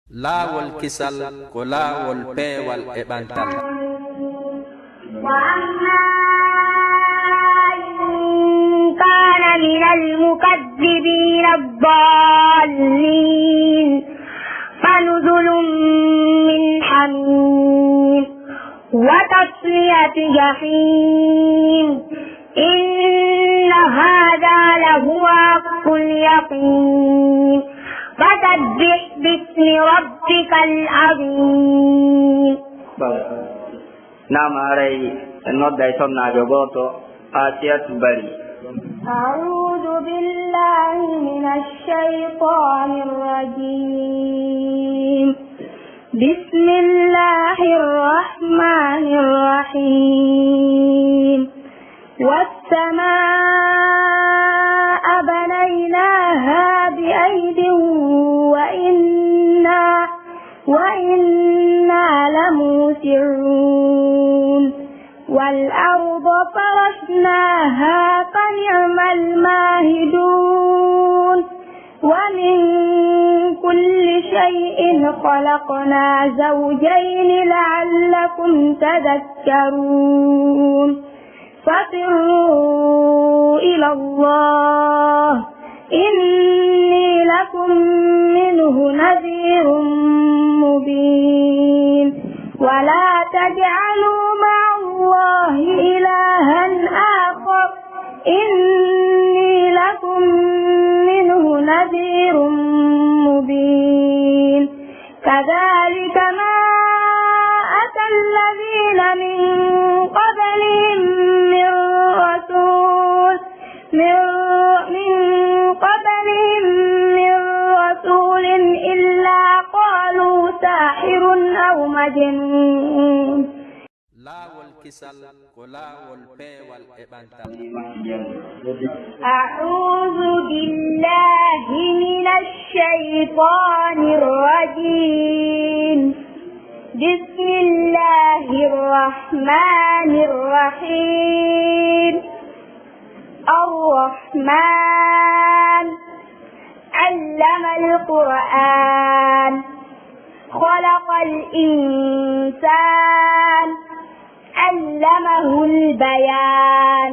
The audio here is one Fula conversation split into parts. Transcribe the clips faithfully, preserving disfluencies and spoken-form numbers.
Laawol kisal ko laawol peewal e ɓantal. وأما إن كان من المكذبين الضالين فنزل من حميم وتصلية جحيم إن هذا لهو حق اليقين فسبح باسم ربك العظيم. Naam, haray en nodday sonnaajo gooto, Asiyatu Bari. أعوذ بالله من الشيطان الرجيم. بسم الله الرحمن الرحيم. والسماء بنيناها بأيد وإنا وإنا لموسعون. والأرض فرشناها فنعم الماهدون. ومن كل شيء خلقنا زوجين لعلكم تذكرون. ففروا إلى الله إني لكم منه نذير مبين. ولا تجعلوا مع الله إلها آخر إني لكم منه نذير مبين. كذلك ما أتى الذين من قبلهم من رسول من من قبلهم من رسول إلا قالوا ساحر أو مجنون. Laawol kisal ko laawol peewal e ɓantal. أعوذ بالله من الشيطان الرجيم. بسم الله الرحمن الرحيم. الرحمن. علم القرآن. خلق الإنسان. علمه البيان.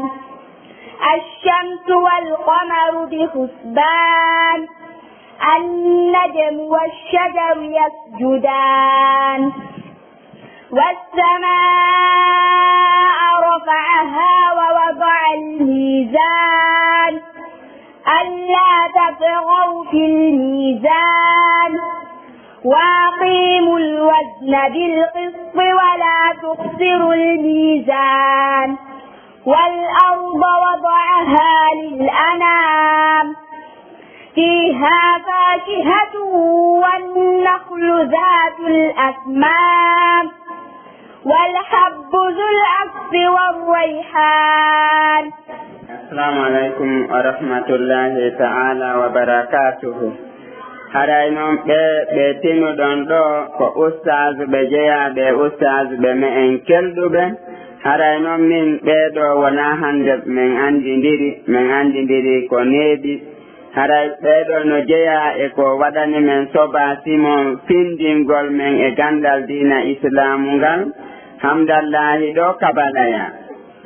الشمس والقمر بحسبان. النجم والشجر يسجدان. والسماء رفعها ووضع الميزان. ألا تطغوا في الميزان. وأقيموا الوزن بالقسط ولا تخسروا الميزان. والأرض وضعها للأنام. فيها فاكهة والنخل ذات الأكمام. والحب ذو العصف والريحان. Assalamu aleykum wa rahmatullahi ta'ala wa barakatuhu. Haray noon ɓe, ɓe tinuɗon ɗo ko ustaazuɓe jeyaaɓe e ustaazuɓe me'en kelɗuɓe. Haray noon min ɓee ɗo wonaa hannde men anndindiri, men anndindiri ko neeɓi. Haray ɓee ɗo no jeyaa e ko waɗani men Soba Simon findingol men e ganndal diina Islaamu ngal, hamdallaahi ɗo Kabalaya.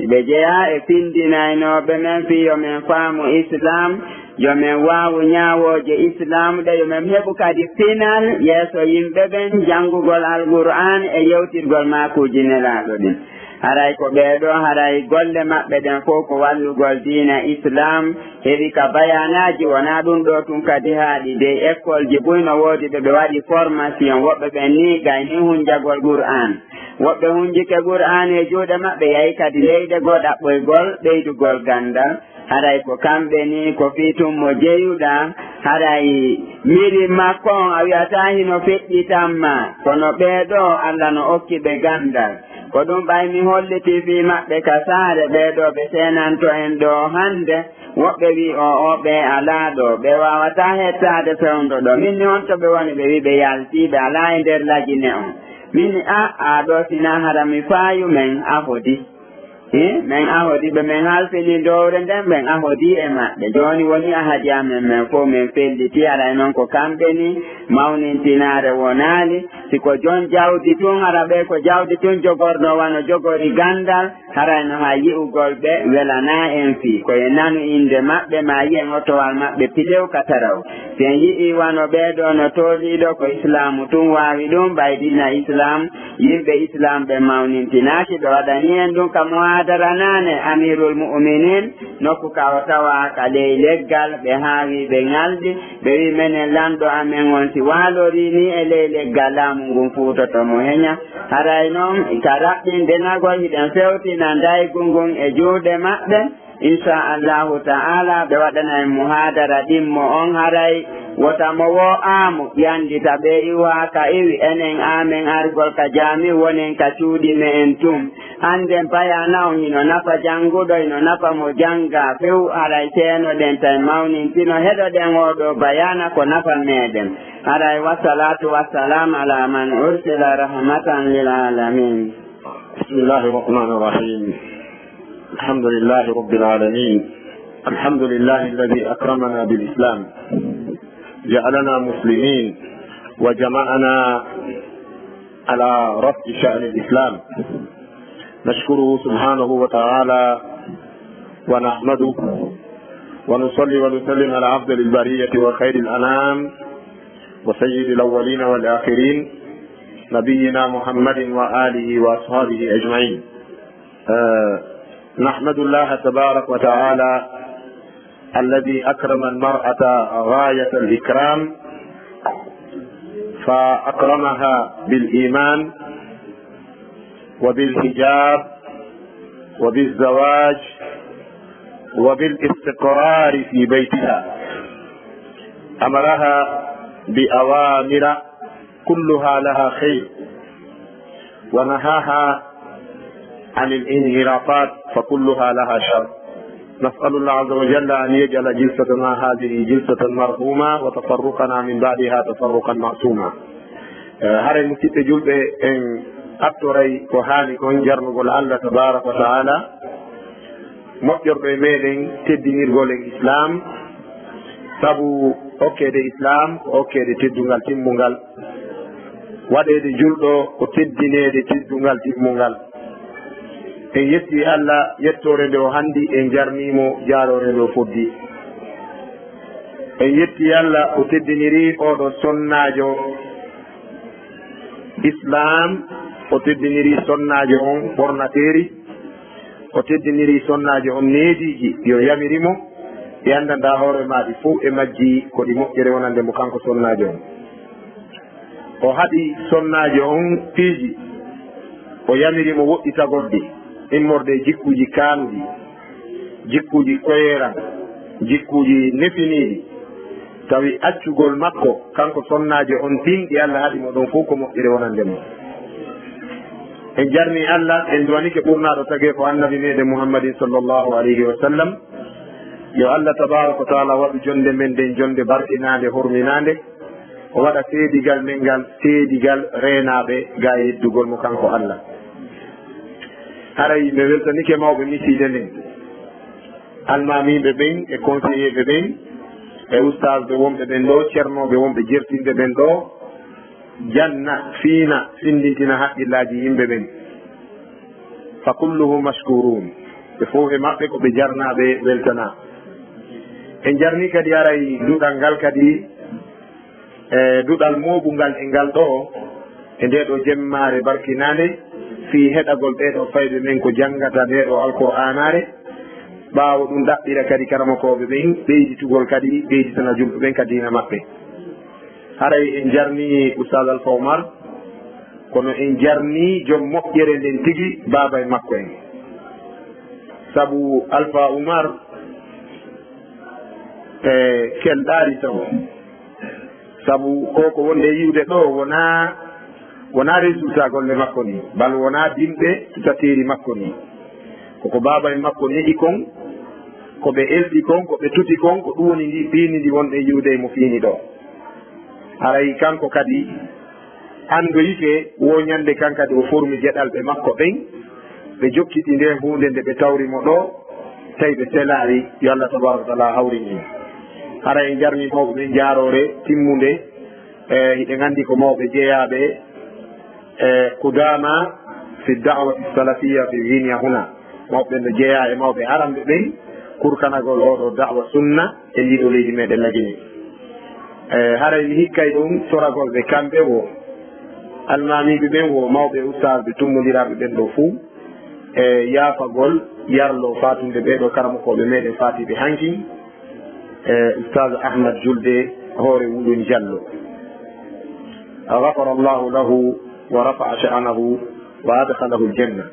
Ɓe jeyaa e findinaynooɓe men fii yo men faamu Islaam, yo men waawu ñaawooje Islaam ɗe, yo men heɓu kadi pinal yeeso yimɓe ɓen, janngugol Alqur'aan e yewtirgol maakuuji Nelaaɗo ɗin. Haray ko ɓee ɗoo, haray golle maɓɓe ɗen fow ko wallugol diina Islaam, heɓi ka bayaanaaji, wonaa ɗum ɗoo tun kadi haaɗi, dey ekkolji buy no woodi ɓe ɓe waɗi formation, woɓɓe ɓen nii gayni hunjagol Qur'aan. Woɓɓe hunjike Qur'aan e juuɗe maɓɓe, yahi kadi leyɗe goo ɗaɓɓoygol ɓeydugol ganndal. Haray ko kamɓe nii, ko fii tun mo jeyuɗaa, haray miri makko on a wi'ataa hino feƴƴitan ma, kono ɓee ɗoo Alla no okki ɓe ganndal. Ko ɗum ɓay mi hollitii fii maɓɓe ka saare, ɓee ɗoo ɓe seenanto en ɗoo hannde, woɓɓe wi'i o'o ɓee alaa ɗoo, ɓe waawataa hettaade fewndo ɗoo. Min ni honto ɓe woni? Ɓe wi'i ɓe yaltii, ɓe alaa e nder lajine on. Min ni a, aa ɗoo sinaa hara mi faayu men, a fodi. Min ahodi ɓe, min halfini dowre nden, min ahodi e maɓɓe. Jooni woni ahadi amen men fof, min felliti. Haray non ko kamɓe ni, mawnintinaare wonaali. Si ko jon jawdi tun, hara ɓe ko jawdi tun jogorno, wano jogori gandal, haray no haa yi'ugol ɓe welanaa en fii. Ko en nanu innde maɓɓe, maa yi'en otowal maɓɓe pilew ka taraw. Si en yi'ii wano ɓee ɗoo no tooliiɗo, ko Islaamu tun waawi ɗun, ɓay diina Islaam, yimɓe Islaam ɓe mawnintinaaki, ɓe waɗanii en ɗun ka muhaadara naane, Amiirul Mu'miniin, nokku ka o tawaa ka ley leggal, ɓe haawii, ɓe ŋalɗi, ɓe wi'i, menen lanɗo amen on, si waalorii nii e ley leggal, laamu ngun fuutoto mo heña. Haray non, ka raɓɓindenagol, hiɗen fewtina ndaygu ngun e juuɗe maɓɓe. Insha Allahu ta'ala, ɓe waɗana en muhaadara ɗimmo on, haray wota mo woo aamo yandita ɓe iwa ka iwi, enen amen argol ka jaami, wonen ka cuuɗi me'en tun. Hannden bayaana on hino nafa jannguɗo, hino nafa mo janngaa few, haray seenoɗen tawi mawnintino, heɗoɗen oo ɗoo bayaana ko nafa meɗen. Haray, wassalatu wassalam ala man ursila rahmatan lil alamin. بسم الله الرحمن الرحيم. الحمد لله رب العالمين. الحمد لله الذي أكرمنا بالإسلام، جعلنا مسلمين، وجمعنا على رفع شأن الإسلام. نشكره سبحانه وتعالى ونحمده، ونصلي ونسلم على أفضل البرية وخير الأنام وسيد الأولين والآخرين، نبينا محمد وآله وأصحابه أجمعين. آه، نحمد الله تبارك وتعالى الذي أكرم المرأة غاية الإكرام، فأكرمها بالإيمان وبالحجاب وبالزواج وبالاستقرار في بيتها. أمرها بأوامر كلها لها خير، ونهاها عن الانحرافات فكلها لها شر. نسأل الله عز وجل أن يجعل جلستنا هذه جلسة مرحومة وتفرقنا من بعدها تفرقا معصوما. Eh, haray, musiɓɓe julɓe, en attoray ko haani kon jarnugol Allah tabaraka wa ta'ala, moƴƴorɗo e meɗen teddinirgol en Islaam, sabu okkeede Islaam ko okkeede teddungal timmungal. Waɗeede julɗo ko teddineede teddungal timmungal. En yetti Allah yettoore nde o hanndi, en jarnii mo jaaloore nde o foddi. En yetti Allah o teddiniri oɗo sonnaajo Islaam, o teddiniri sonnaajo on ɓornateeri, o teddiniri sonnaajo on neediiji ɗi o yamiri mo, ɗi anndanɗaa hoore maa ɗi fow e majji ko ɗi moƴƴere wonande mo kanko sonnaajo on. O haɗi sonnaajo on piiji, o yamiri mo woɗɗitagol ɗi, immorde e jikkuuji kaanuɗi, jikkuuji koyeeran, jikkuuji nefiniiɗi, tawi accugol makko, kanko sonnaajo on, ɗin ɗi Allah haɗi mo ɗon fow ko moƴƴere wonande mo. En jarni Allah, en duwanike ɓurnaaɗo tagee ko Annabi meɗen Muhammadin sallallahu alayhi wa sallam. Yo Allah tabaaraka wa taala waɗu jonnde men nden jonnde barkinaande, horminaande. O waɗa seedigal men ngal seedigal reenaaɓe ga e yeddugol mo kanko Allah. Haray mi weltanike mawɓe misiide nden, almaamiiɓe ɓen e conseiller ɓe ɓen e ustaasɓe wonɓe ɓen ɗoo, cernooɓe wonɓe jertinde ɓen ɗoo, janna, fiina, findintina haqqillaaji yimɓe ɓen. Fa kulluhum mashkurun. Ɓe fow e maɓɓe ko ɓe jarnaaɓe weltanaa. En jarni kadi haray duɗal ngal kadi, e duɗal mooɓungal e ngal ɗoo, e ndee ɗoo jemmaare barkinaande, fii heɗagol ɓee ɗoo fayɓe men ko janngata ndee ɗoo Alqur'aanaare. Ɓaawo ɗum ɗaɓɓira kadi karamokooɓe ɓen ɓeyditugol kadi ɓeyditana julɓe ɓen ka diina maɓɓe. Haray en jarni Ustaaz Alfa Umar, kono en jarni jom moƴƴere nden tigi, baaba e makko en. Sabu Alfa Umar, e kel ɗaari taw. Sabu ko ko wonde yiwde ɗoo wonaa, wonaa résultat golle makko ni, bal wonaa dimɗe tutateeri makko ni. Ko ko baaba en makko neɗi kon, ko ɓe elti kon, ko ɓe tuti kon, ko ɗum woni ndi piindi ndi wonde yiwde e mo fiini ɗoo. Haray kanko kadi anndoyike wo ñande kan kadi o formi geɗalɓe makko ɓen, ɓe jokkiti nde huunde nde ɓe tawri mo ɗo, tawi ɓe selaari, yo Allah tabaaraka wa taala hawrin en. Hara en jarni mawɓe ɓen jaaroore timmunde, e hiɗen anndi ko mawɓe jeyaaɓe e Qudama fi da'wati salafiyya fi Guinea huna. Mawɓe ɓen no jeyaa e mawɓe aranɓe ɓen kurkanagol oo ɗoo da'wa sunna e ndii ɗoo leydi meɗen Lagine. E haray mi hikkay ɗum toragol ɓe kamɓe woo, almaamiiɓe ɓen woo, mawɓe ustaasɓe tummondiraaɓe ɓen ɗoo fuu, e yaafagol yarloo faatunde ɓee ɗoo karamokooɓe meɗen faatiiɓe hankin, e Ustaaz Ahmad Julde Hoore Wulun Jallo. Ghafara Allahu lahu wa rafa'a sha'nahu wa adkhalahu aljanna.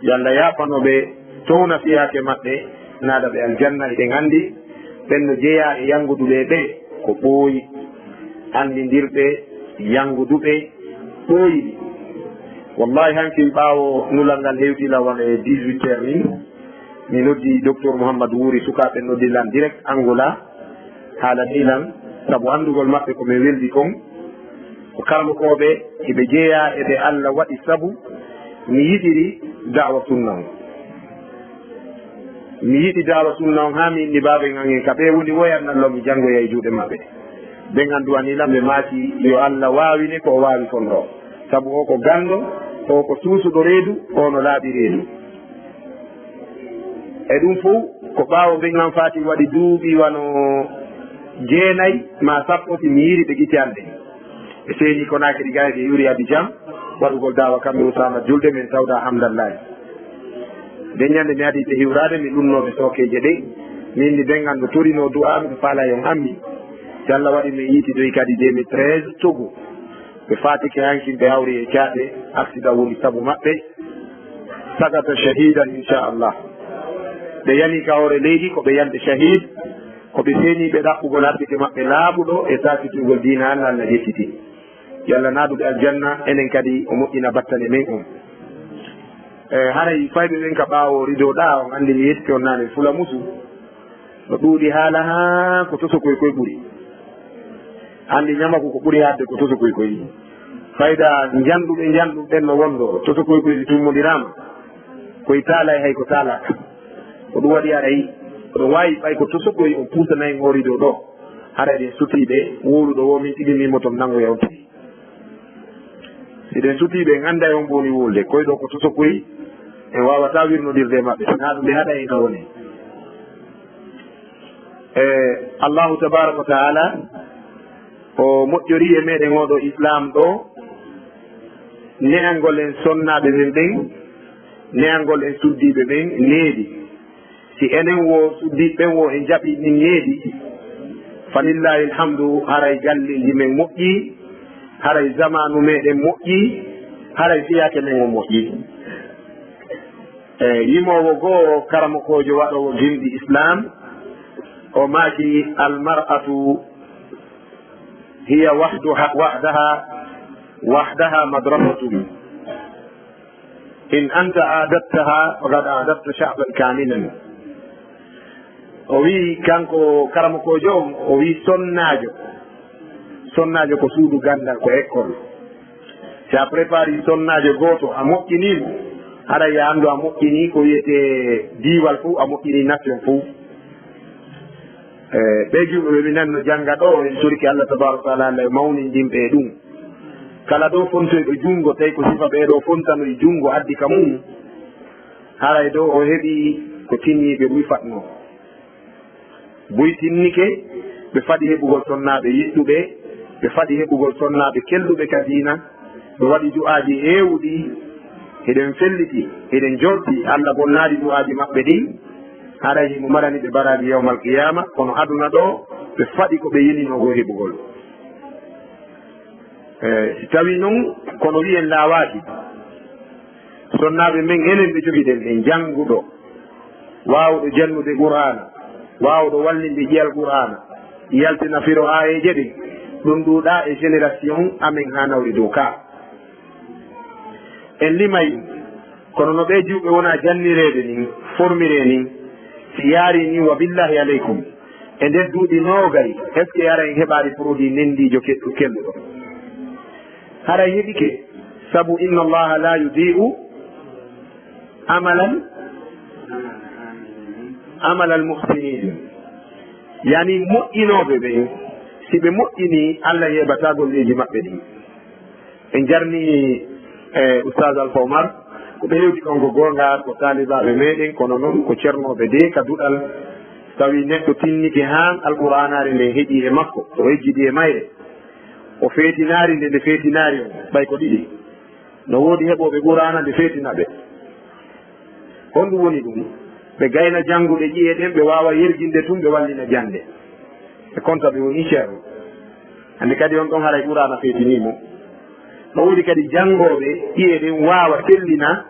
Yo Allah yaafano ɓe, towna fiyaake maɓɓe, naada ɓe aljanna. Hiɗen anndi ɓen no jeyaa e yannguduɓe ɓe ko ɓooyi, anndindirɓe yannguduɓe ɓooyi. Wallahi hankin ɓaawo nulal ngal hewti law wano e dix-huit heures ni, mi noddi Docteur Mouhammad Wuri, sukaaɓe noddi lan direct Angola, haalani lan sabu anndugol maɓɓe ko min weldi kon. Ko karamokooɓe, hiɓe jeyaa e ɓe Allah waɗi sabu mi yiɗiri da'wa sunna on. Mi yiɗi da'wa sunna on haa mi inni baaben an en ka ɓe woni woyatnallo mi janngoya e juuɗe maɓɓe. Ɓen an du'anii lan, ɓe maaki yo Allah waawine ko o waawi kon ɗoo. Sabu o ko ganndo, o ko suusuɗo reedu, o no laaɓi reedu. E ɗum fow, ko ɓaawo ɓen an faati waɗi duuɓi wano jeenay maa sappo, si mi yiiri ɓe gite an ɗen. Ɓe seeni Konaakiri, gay ɓe iwri Abidjan, waɗugol da'wa kamɓe Usaama Julde men Tawda Hamdallahi. Nden ñande mi adii ɓe hiwraade, mi ɗunnoo ɓe sookeeje ɗen. Min mi ɓen an no torinoo du'aa, miɗo faalaa yo on ammin. Si Allah waɗi min yiitidoyi kadi deux mille treize Togo. Ɓe faatike hankin, ɓe hawri e caaɗe, accident woni sabu maɓɓe. Sagata shahidan, inchallah. Ɓe yani ka hoore leydi, ko ɓe yande shahid, ko ɓe seeni ɓe ɗaɓɓugol arsike maɓɓe laaɓuɗo e saakitugol diina Allah, Allah ƴettiti. Yo Allah naadu ɓe aljanna, enen kadi o moƴƴina battane men on. E, haray fayɓe ɓen ka ɓaawo rideau ɗaa, on anndi mi yettike on naane fula musu. No ɗuuɗi haala haa ko tosokoy koy ɓuri. Anndi ñamaku ko ɓuri haɗde ko tosokoy koy. Fayda njanɗuɓe njanɗuɓe ɓen no wonɗo, tosokoy koy si tummondiraama, koy taalay hay ko taalaaka. Ko ɗum waɗi haray, oɗon waawi ɓay ko tosokoy on puusanay on oo rideau ɗoo. Haray ɗen sutiiɓe, wowluɗo woo min tigi mimo ton nanngoya on tigi. Si ɗen sutii ɓe, en annday on ɓe woni wowlude. Koy ɗoo ko tosokoy, en waawataa wirnondirde e maɓɓe, sinaa ɗum ɓe haɗay en ka woni. E Allahu tabaaraka wa taala, o moƴƴorii e meɗen oo ɗoo Islaam ɗoo, ne'angol en sonnaaɓe men ɓen, ne'angol en suddiiɓe ɓen needi. Si enen woo, suddiiɓe ɓen woo, en jaɓii ɗin needi, falillahi alhamdu, haray galleeji men moƴƴii, haray zamaanu meɗen moƴƴii, haray fiyaake men on moƴƴii. E yimoowo goo, karamokoojo waɗoowo gimɗi Islaam, o maaki, "Almar'atu hiya wahduha, wahdaha, wahdaha madrasatun." In anta a'dadtaha, faqad a'dadta sha'ban kamilan. O wi'i, kanko karamokoojo on, o wi'i, sonnaajo, sonnaajo ko suudu ganndal, ko école. Si a prépari sonnaajo gooto, a moƴƴinii mo, haray yo a anndu a moƴƴinii ko wiyetee diiwal fow, a moƴƴinii nation fow. E, ɓee juulɓe ɓe mi nanno jannga ɗoo, en torike Allah tabaaraka wa taala, Allah e mawnindin ɓe e ɗum. Kala ɗoo fontoyɗo junngo, tawi ko sifa ɓee ɗoo fontanoyi junngo addi ka mum, haray ɗoo o heɓii ko tinni ɓe buy fatnoo. Buy tinnike, ɓe faɗi heɓugol sonnaaɓe yiɗɗuɓe, ɓe faɗi heɓugol sonnaaɓe kelɗuɓe ka diina, ɓe waɗi du'aaji heewuɗi, hiɗen felliti, hiɗen jorti, Allah bonnaali du'aaji maɓɓe ɗin, haray himo marani ɓe baraaji yawmal qiyaama, kono aduna ɗoo, ɓe faɗi ko ɓe yiɗinoo ko heɓugol. E, si tawii non, kono wi'en laawaaki, sonnaaɓe men enen ɓe jogiɗen ɓen, jannguɗo, waawɗo jannude Qur'aana, waawɗo wallinde ƴiyal Qur'aana, yaltina firo aayeeje ɗin, ɗum ɗuuɗaa e génération amen haa nawri dow ka. En limay, kono no ɓee juuɓe wona jannireede nin, formiree nin, si yaarii nin, wa billahi aleykum, e nder duuɓi noogay, est-ce que hara en heɓaali produit nenndiijo keɗɗu-, kelɗuɗo? Hara en heɓike, sabu inna Allaha la yudi'u Amalan, amalal muhsinin. Yani moƴƴinooɓe ɓe, si ɓe moƴƴini, Allah yeeɓataa golleeji maɓɓe ɗin. En jarni e Ustaaz Alfa Omar, ko ɓe hewti kon ko goonga, ko taalibaaɓe meɗen, kono non ko cernooɓe de ka duɗal. Tawi neɗɗo tinnike haan Alqur'aanaare nden heƴi e makko, o hejjidi e mayre. O feetinaari nde, nde feetinaari on, ɓay ko ɗiɗi. No woodi heɓooɓe Qur'aana nde feetina ɓe. Honɗum woni ɗum? Ɓe gayna janngude ƴi'e ɗen, ɓe waawa yerginde tun, ɓe wallina jannde. Ɓe konta ɓe woni ceerno. Anndi kadi on ɗon haray Qur'aana feetinii mo. No woodi kadi janngooɓe ƴi'e ɗen waawa sellina,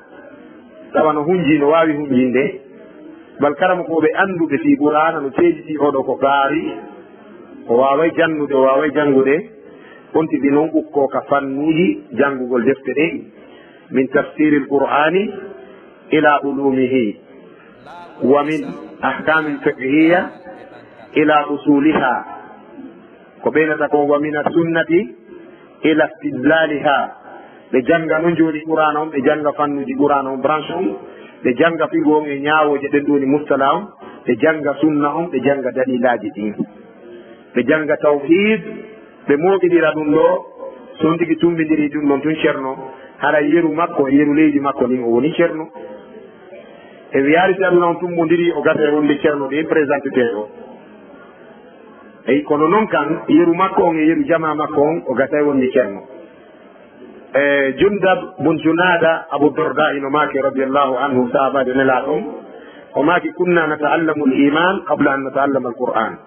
tawa no hunji, no waawi hunjinde. Bal karamokooɓe annduɓe fii Qur'aana no seeditii oo ɗoo ko qaari, o waaway jannude, o waaway janngude. On tigi non ukkoo ka fannuuji janngugol defte ɗen, min tafsiril Qur'aani ila ulumihi, wa min ahkamil fiqhiyya ila usuliha. Ko ɓeynata kon, wa mina sunnati ila istidlaliha. Ɓe jannga non jooni Qur'aana on, ɓe jannga fannuuji Qur'aana on, branche on, ɓe jannga fiqhu on e ñaawooje ɗen, ɗum woni mustala on, ɓe jannga sunna on, ɓe jannga dalilaaji ɗin. Ɓe jannga tawhiid, ɓe mooɓindira ɗum ɗoo, so on tigi tummbindirii ɗum ɗon tun ceerno, haray yeru makko e yeru leydi makko ndin, o woni ceerno. E wiyaari si aduna on tummbondirii, o gasa e wonde ceerno ɗin présenté ɗoo. Eyi, kono non kan, yeru makko on e yeru jamaa makko on, o gasa e wonde ceerno. E Jundab bun Junaada, Abu Darda ino maaki, radiyallahu anhu, sahaabaajo Nelaaɗo on, o maaki, "Kunna nata'allamu al-iman qabla an nata'allama al-Qur'an."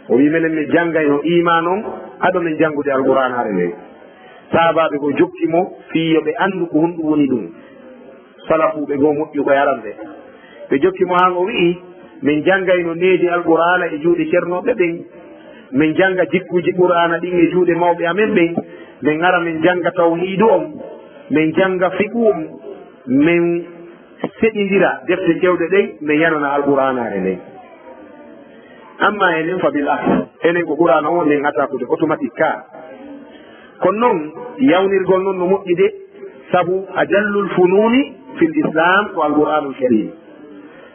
O wi'i, "Menen min janngayno iimaan on ado min janngude Alqur'aanaare nden." Sahaabaaɓe goo jokki mo fii yo ɓe anndu ko honɗum woni ɗum. Salafuuɓe goo moƴƴuɓe aranɓe. Ɓe jokki mo haa o wi'i, "Min janngayno needi Alqur'aana e juuɗe ceernooɓe ɓen. Min jannga jikkuuji Qur'aana ɗin e juuɗe mawɓe amen ɓen. Min ngara min jannga tawhiidu on. Min jannga fiqhu on. Min seɗindira defte cewɗe ɗen. Min yanana Alqur'aanaare nden." Amma enen, fa bil aks, enen ko Qur'aana on nen attaqude automatique ka. Kono non, yawnirgol non no moƴƴi de, sabu ajallul funuuni fil Islam ko Alqur'aanul Kariim.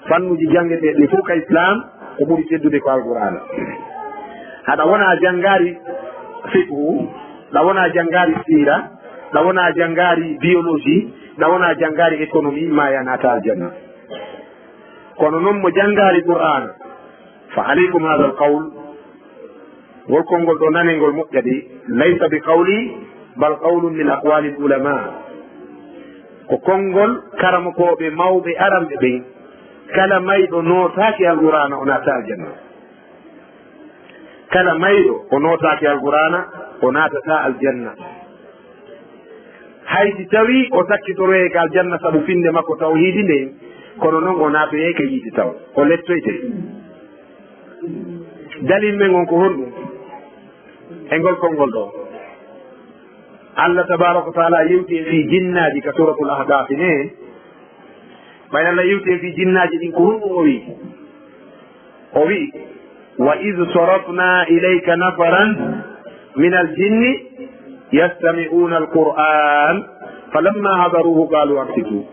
Fannuuji janngeteeɗi fof ka Islam, ko ɓuri teddude ko Alqur'aana. Haɗa wona janngaari fiqhu, ɗa wona janngaari siira, ɗa wona janngaari biologie, ɗa wona janngaari économie, ma a naata aljanna. Kono non mo janngaari Qur'aana, fa alaykum haadal qawl, ngol konngol ɗoo, nanee ngol moƴƴa de, laysa bi qawli, bal qawlun min aqwalil ulama. Ko konngol karamokooɓe mawɓe aranɓe ɓen. Kala mayɗo nootaaki Alqur'aana, o naatataa aljanna. Kala mayɗo o nootaaki Alqur'aana, o naatataa aljanna. Hay si tawii o sakkitoroyay ka aljanna sabu finnde makko tawhiidi nden, kono non o naatoyay ka yiite taw, o lettoyte. Dalil men on ko honɗum? E ngol konngol ɗoo, Allah tabaaraka wa taala yewti e fii jinnaaji ka Suuratul Ahqaafi ne. Ɓay Allah yewti e fii jinnaaji ɗin, ko honɗum o wi'i? O wi'i, "Wa iz sarafna ilayka nafaran minal jinni yastami'una al-Qur'an falamma hadaruhu qalu ansitu."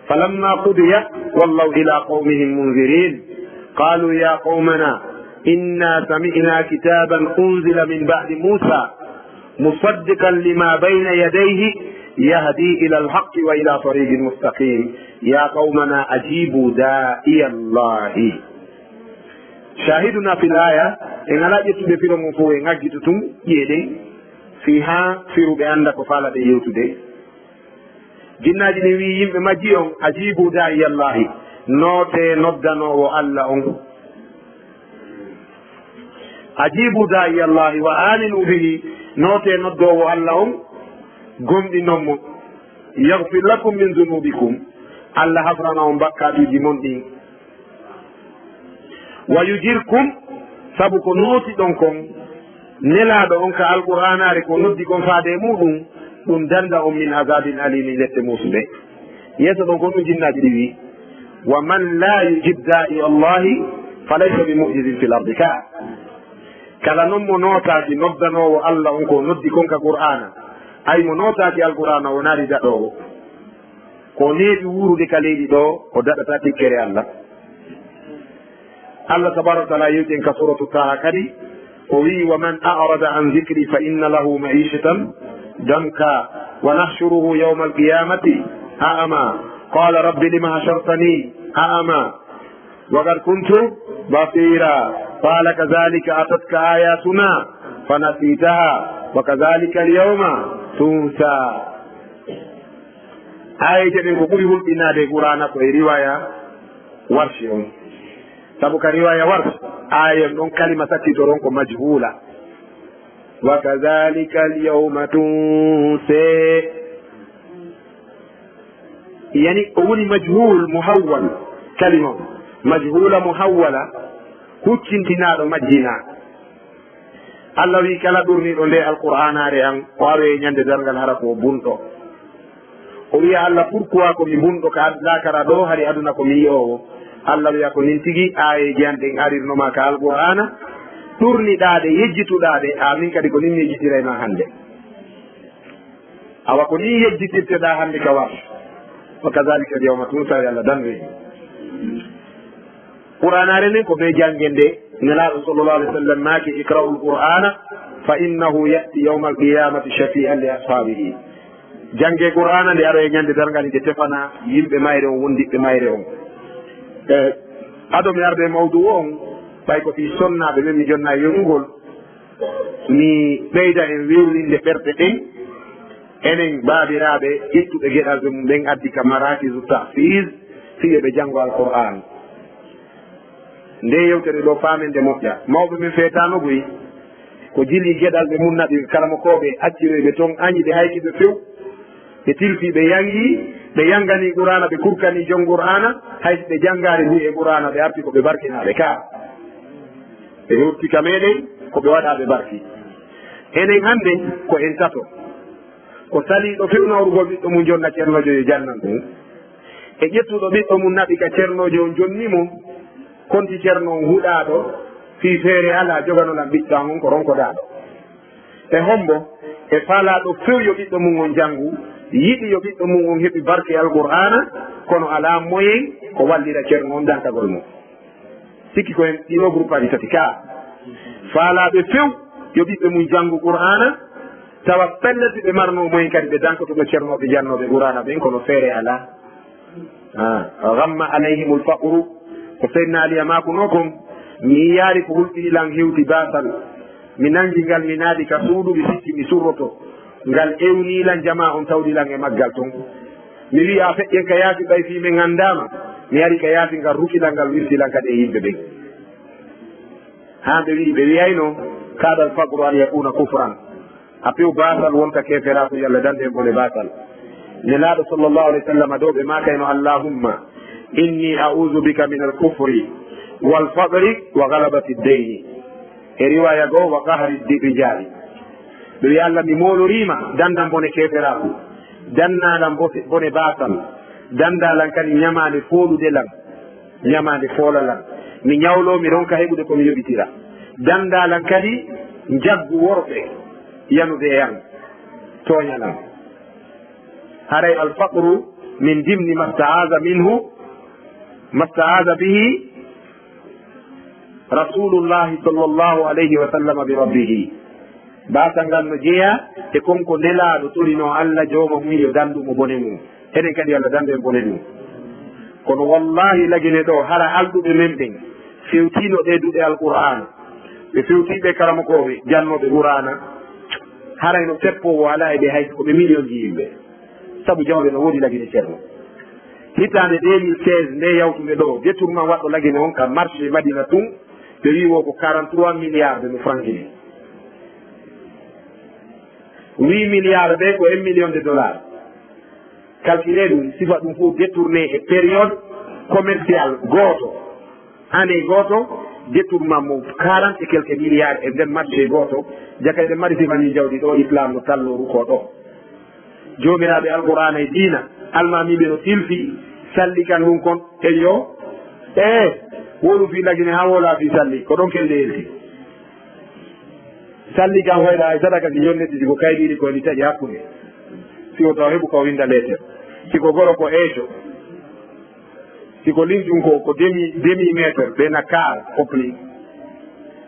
فلما قضي ولوا إلى قومهم منذرين. قالوا يا قومنا إنا سمعنا كتابا أنزل من بعد موسى مصدقا لما بين يديه يهدي إلى الحق وإلى طريق مستقيم. يا قومنا أجيبوا داعي الله. شاهدنا في الآية، en alaa ƴettude firo mum fof, en aggito tun, ƴeeɗen, fii haa firuɓe annda ko faalaɗen yewtude. Jinnaaji ɗin wi'i yimɓe majji on, "Ajibu da'iyallahi, nootee noddanoowo Alla on. Ajibu da'iyallahi wa aminu bihi, nootee noddoowo Alla on, gomɗinon mo. Yaghfir lakum min dhunubikum, Alla hafrana on bakkaatuuji mon ɗin." Wa yujirkum, sabu ko nootiɗon kon, Nelaaɗo on ka Alqur'aanaare ko noddi kon faade e muuɗum, ɗum dannda on min azaabin aliimin, lette muusuɗe. Yeeso ɗon ko ɗum jinnaaji ɗi wi'i, "Wa man laa yujib daa'i Allaahi fa laysa bi mu'jizin fil ardi ka." Kala non mo nootaaki noddanoowo Alla on ko noddi kon ka Qur'aana, ay mo nootaaki Alqur'aana o naari daɗoowo. Ko neeɓi wuurude ka leydi ɗo, o daɗata tikkere Allah. Allah tabaraka wa taala yewti en ka suratu Taha kadi, o wi'i: "Wa man a'rada an dhikri fa inna lahu ma'ishatan danka, wa nahshuruhu yawmal qiyamati a'ma, qala rabbi lima hashartani a'ma, wa qad kuntu basira, qala kadhalika atatka ayatuna fanasitaha, wa kadhalika al-yawma tunsa." Aayeeje ɗen ko ɓuri hulɓinaade e Qur'aana ko e riwaaya Warshi on. Sabu ka riwaaya Warshi, aaye on ɗon kalima sakkitoron ko majhuula. "Wa kadhalika al-yawma tunsa." Yani, o woni majhuul muhawwal, kalima on. Majhuula muhawwala, huccintinaaɗo majjinaa. Allah wi'i kala ɗurniiɗo nde Alqur'aanaare an, o aroyay ñande darngal hara ko o bunɗo. O wi'a Allah, "Pourquoi ko mi bunɗo ka ad-, laakara ɗo, hari aduna ko mi yi'oowo?" Allah wi'a, "Ko nin tigi aayeeje an ɗen arirno ma ka Alqur'aana, ɗurniɗaa ɗe, yejjituɗaa ɗe, a min kadi ko nin mi yejjitiray ma hande." Awa ko nin yejjitirteɗaa hande ka war. "Wa kadhalika al-yawma tunsa," yo Allah dandu en. Qur'aanaare nden ko bee jannge nde. Nelaaɗo sallallahu alaihi wasallam maaki: "Iqra'ul Qur'ana fa innahu ya'ti yawmal qiyamati shafi'an li ashabihi." Jannge Qur'aana nde aroyay ñande darngal nde tefana yimɓe mayre on, wondiɓɓe mayre on. Eh, ado mi arde mawdu on, ɓay ko fii sonnaaɓe ɓe mi jonna e yonugol, mi ɓeyda en wewlinde ɓerɗe ɗen, enen baabiraaɓe ittuɓe geɗalɓe mum ɓen addi ka Marakizu Tahfiz, fii yo ɓe janngo Alqur'aan. Nde yewtere ɗo faamen nde moƴƴa. Mawɓe men feetaano goy, ko jili geɗalɓe mum naɓi karamokooɓe, acciroy ɓe ton, añi ɓe, hayki ɓe few. Ɓe tilfii, ɓe yangi, ɓe yanganii Qur'aana, ɓe kurkanii jon Qur'aana, hay si ɓe jangaali mbuy e Qur'aana, ɓe arti ko ɓe barkinaaɓe ka. Ɓe hewti ka meɗen, ko ɓe waɗaaɓe barki. Enen hannde, ko en tato. Ko saliiɗo fewnawrugol ɓiɗɗo mum jonna cernoojo yo jannan ɗum. E ƴettuɗo ɓiɗɗo mum naɓi ka cernoojo on jonni mo, konti cerno on huɗaaɗo, fii feere alaa, joganolan ɓiɗɗo an on ko ronkodaaɗo. E hombo? E faalaaɗo few yo ɓiɗɗo mum on janngu, yiɗi yo ɓiɗɗo mum on heɓi barke Alqur'aana, kono alaa moyen ko wallira cerno on dankagol mo. Sikki ko en ɗiɗo gruppaaji tati ka. Faalaaɓe few yo ɓiɓɓe mum janngu Qur'aana, tawa pelleti ɓe marno moyen kadi ɓe dankoto ɓe cernooɓe jannooɓe Qur'aana ɓen, kono feere alaa. Ah, ghamma alayhimul faqru. Ko Seydina Aliya maakunoo kon, mi yiyaari ko hulɓini lan hewti baasal. Mi nangi ngal, mi naati ka suudu, mi sikki mi surroto. Ngal ewnii lan jamaa on tawdi lan e maggal ton. Mi wi'i, a feƴƴen ka yaasi ɓay fii men anndaama. Mi ari ka yaasi ngal ruki lan, ngal wirti lan kadi e yimɓe ɓen. Haa ɓe wi'i, ɓe wi'ayno, kaadal faqru an yakuna kufran. A pew baasal wonta keeferaaku, yo Allah dandu en bone baasal. Nelaaɗo sallallahu alayhi wa sallam ɗo ɓe maakayno, "Allahumma inni a'udhu bika min al-kufri wal faqri wa ghalabati ad-dayni." E riwaaya goo, "wa qahri ad-rijali." Ɓe wi'i, "Allah, mi mooloriima, dandan bone keeferaaku, dannalan bose-, bone baasal, dandalan kadi ñamaande foolude lan, ñamaande foola lan. Mi ñawloo, mi ronka heɓude ko mi yoɓitira. Dandalan kadi njaggu worɓe yanude e an, tooña lan." Haray al-faqru min dimni masta'aza minhu, masta'aza bihi Rasulullahi sallallahu alayhi wa sallam bi rabbihi. Baasal ngal no jeyaa e kon ko Nelaaɗo torinoo Allah Jooma mum yo dandu mo bone mum. Enen kadi yo Allah dandu en bone mum. Kono wallahi lagine ɗo, hara alɗuɓe men ɓen fewtiino ɗee duɗe Alqur'aana, ɓe fewtii ɓe karamokooɓe jannooɓe Qur'aana, haray no seppoowo alaa e ɓe hay ko ɓe miliyonji yimɓe. Sabu jawle no woodi lagine Ceerno. Hitaande deux mille seize nde yawtunde ɗo, détournement waɗɗo lagine on ka marché Madina tun, ɓe wi'i wo ko quarante-trois milliards de francs guinéens. Huit milliards ɓe ko un million de dollars. Calculez ɗum, sifa ɗum fof détourné e période commerciale gooto. Année gooto, détournement mo quarante et quelques milliards e nder marché gooto. Jaka eɗen mari sifa ni jawdi ɗo, islam no tallooru ko ɗo. Joomiraaɓe Alqur'aana e diina, almaamiiɓe no tilfi, salli kan ɗum kon, eyyo. Eh, woɗum fii lagine haa wola fii salli, ko ɗon kelle yelti. Salli kan hoyɗa hay sadaka ki yonnete ko kayɗiiɗi ko ɗi taƴi hakkunde. Si o taw heɓu ko winda leeter. Si ko goro ko eeco, si ko linjum ko, ko demi, demi meter, ɓe na kaar kopli.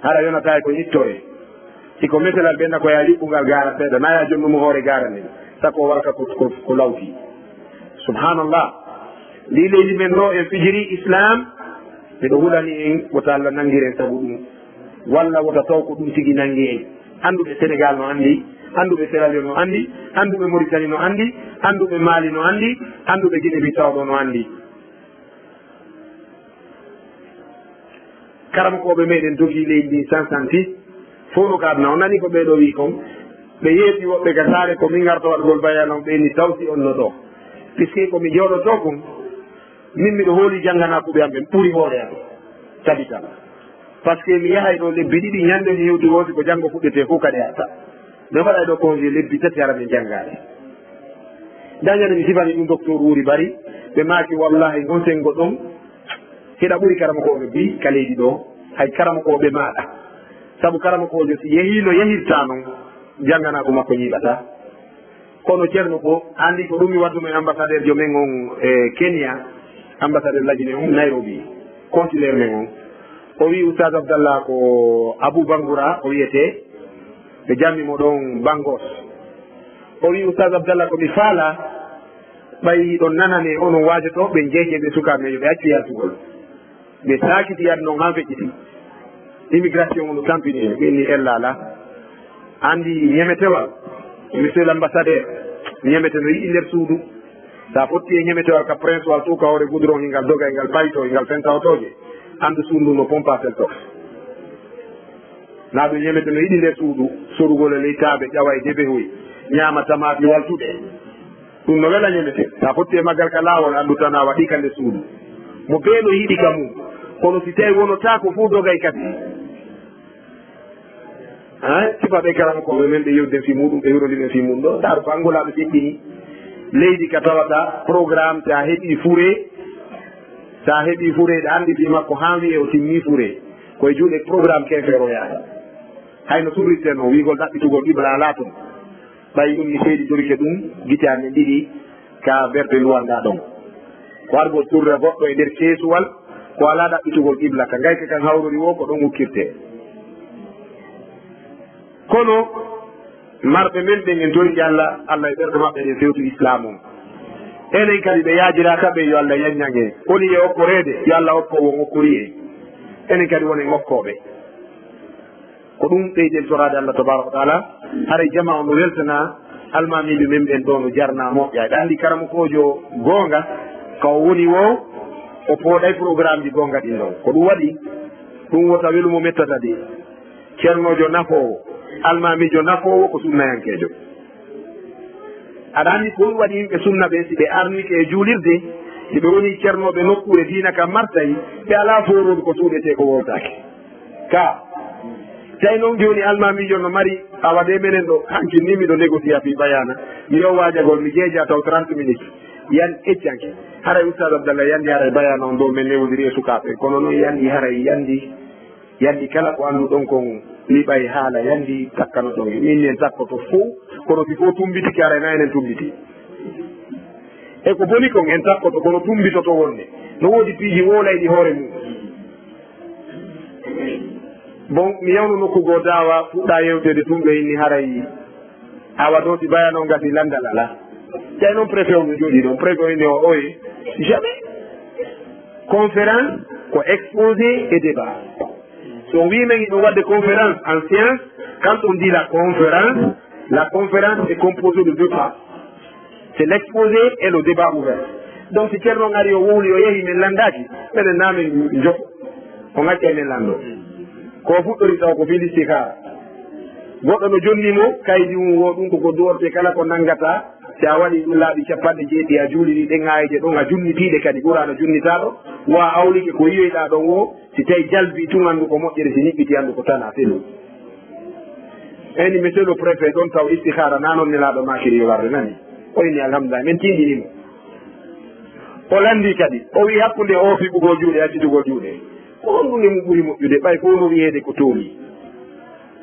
Hara yonataay ko ittore. Si ko metelal ɓe na ko yaa yuɓɓungal gaara seeɗa, na yaa jonnumo hoore gaara nden, sako warka ko, ko, ko lawti. Subhanallah. Ndi leydi men ɗo en fijiri Islam, miɗo hulani en wota Allah nangir en sabu ɗum. Walla wota taw ko ɗum tigi nangi en. Annduɓe Senegal no anndi, annduɓe Sierra Leone no anndi, annduɓe Mauritanie no anndi, annduɓe Mali no anndi, annduɓe Guinée Bissau ɗo no anndi. Karamokooɓe meɗen dogi leydi ndi sansanti, fof no ka aduna. On nani ko ɓeɗo wi kon? Ɓe yeeɓi woɓɓe ka saare ko min ngarta waɗgol bayaana on, ɓe ni tawsi on no ɗo. Puisque ko mi jooɗoto kon, min miɗo hooli jannganaakuɓe am ɓen ɓuri hoore am tabital. Parce que mi yahay ɗo lebbi ɗiɗi, ñande mi hewti woosi ko janngo fuɗɗete fof kadi arta. Mi waɗay ɗo congé lebbi tati hara min janngaade. Dañande mi sifani ɗum docteur Wuri Bari, ɓe maaki wallahi ngon senngo ɗon, hiɗa ɓuri karamokooɓe bi ka leydi ɗo, hay karamokooɓe maaɗa. Sabu karamokoojo si yehii no yehirta non, jannganaaku makko ñiiɓata. Kono Ceerno ko anndi ko ɗum mi waɗduno e ambassadeur jo men on e Kenya, ambassadeur lajine on Nairobi, consulaire men on. O wi Oustaz Abdallah ko Abu Bangura o wiyetee, ɓe jammi mo ɗon Bangos. O wi Oustaz Abdallah ko mi faala, ɓay ɗon nanane onon waajoto ɓe jeeje ɓe sukaaɓe men yo ɓe accu yaltugol. Ɓe saakiti yaade noon haa feƴƴiti. Immigration o no tampini en, ɓe inni ella alaa. Anndi ñemetewal, monsieur l'ambassadeur, ñemete no yiɗi nder suudu. Sa fotti e ñemetewal ka Prince Wal too ka hoore goudron, hingal doga, hingal payto, hingal fenta otooje, anndu suudu no pompa seltox. Na ɗum ñemete no yiɗi nder suudu, sorugol e ley taabe, ƴawa e debehoy, ñaama tamaati waltuɗe. Ɗum no wela ñemete. Sa fotti e maggal ka laawol, anndu tan a waɗi ka nder suudu. Mo bee no yiɗi ka mum. Kono si tawi wonotaako fof dogay kadi. Hay, sifa ɓe karamokooɓe men ɓe yewden fii muɗum, ɓe hirondiren fii muɗum ɗo. Ndaaru ko Angola ɓe feƴƴini. Leydi ka tawata programme, sa heɓi fure, sa heɓi fure, ɗa anndi fii makko haa wi'e o timmi fure. Ko e juuɗe programme keefeero yaata. Hay no surritte no wi'gol ɗaɓɓitugol qibla alaa ton. Ɓay ɗum mi seedi dorike ɗum, gite amen ɗiɗi ka berde luwannda ɗon. Ko argol surra goɗɗo e nder keesuwal, ko alaa ɗaɓɓitugol qibla ka ngayka kan hawrori woo, ko ɗon ukkirtee. Kono marɓe men ɓen en torike Allah, Allah e ɓerɗe maɓɓe ɗen fewtu Islaam on. Enen kadi ɓe yaajiraaka ɓe, yo Allah yaññan en. Oli e okkoreede, yo Allah okko won okkori en. Enen kadi wonen okkooɓe. Ko ɗum ɓeyden toraade Allah tabaaraka wa taala. Haray jamaa on no weltanaa almaamiiɓe men ɓen ɗoo, no jarnaa moƴƴa. Eɗa anndi karamokoojo goonga, ka o woni woo, o pooɗay programmeji goonga ɗin ɗon. Ko ɗum waɗi, ɗum wota welu mo mettata de. Ceernoojo nafoowo, almaamiijo nafoowo ko sunnayankeejo. Aɗa anndi ko ɗum waɗi yimɓe sunna ɓe, si ɓe arnike e juulirde, si ɓe woni ceernooɓe nokkuure diina ka martay, ɓe alaa fooroodu ko suuɗetee ko wowtaake. Ka, tawi noon jooni almaamiijo no mari, awa de menen ɗo, hanki ni miɗo négocier fii bayaana. Mi yo waajagol, mi jeeja taw trente minutes. Yan eccanke. Haray Ustaad Abdallah yandi haray bayaana on ɗo men newondiri e sukaaɓe. Kono noon yandi haray yandi, yandi kala ko annduɗon kon liɓay haala yandi takkanoɗon. Min en takkoto fow, kono si fow tumbitike haray na enen tumbiti. E ko boni kon en takkoto, kono tumbitoto wonde. No woodi piiji wowlayɗi hoore mum. Bon, mi yawno nokku goo daawa, fuɗɗa yewteede tun, ɓe inni haray awa ɗo si bayano ngasi landal alaa. Tawi noon préfet on no jooɗii ɗon, préfet on inni o oye, jamais. Conférence ko exposé et débat. So on wii men hiɗum waɗde conférence en science, quand on dit la conférence, la conférence est composée de deux parts. C'est l'exposé et le débat ouvert. Donc si Ceerno on ari o wowli o yehi men lanndaaki, menen na men jokko. O ŋacca men lanndo. Ko o fuɗɗori taw ko fii listikaara. Goɗɗo no jonni mo, kaydi mum wo ɗum ko ko duwortee kala ko nanngata, si a waɗi ɗum laaɓi capanɗe jeeɗiɗi, a juuliri ɗen aayeeje ɗon, a junnitiiɗe kadi, Qur'aana junnitaaɗo, wa a awlike ko yiyoyɗaa ɗon wo, si tawi jalbii tun anndu ko moƴƴere, si niɓɓitii anndu ko tanaa, c'est tout. Eyni, monsieur le préfet, ɗon taw istihara na non nelaaɗo maakiri yo warde, nani? O inni, "Alhamdulillah, men tinndini mo." O lanndii kadi, o wi'i, "Hakkunde o fiɓugol juuɗe, accitugol juuɗe, ko honɗum e mum ɓuri moƴƴude, ɓay fof no wi'eede ko tooñi?"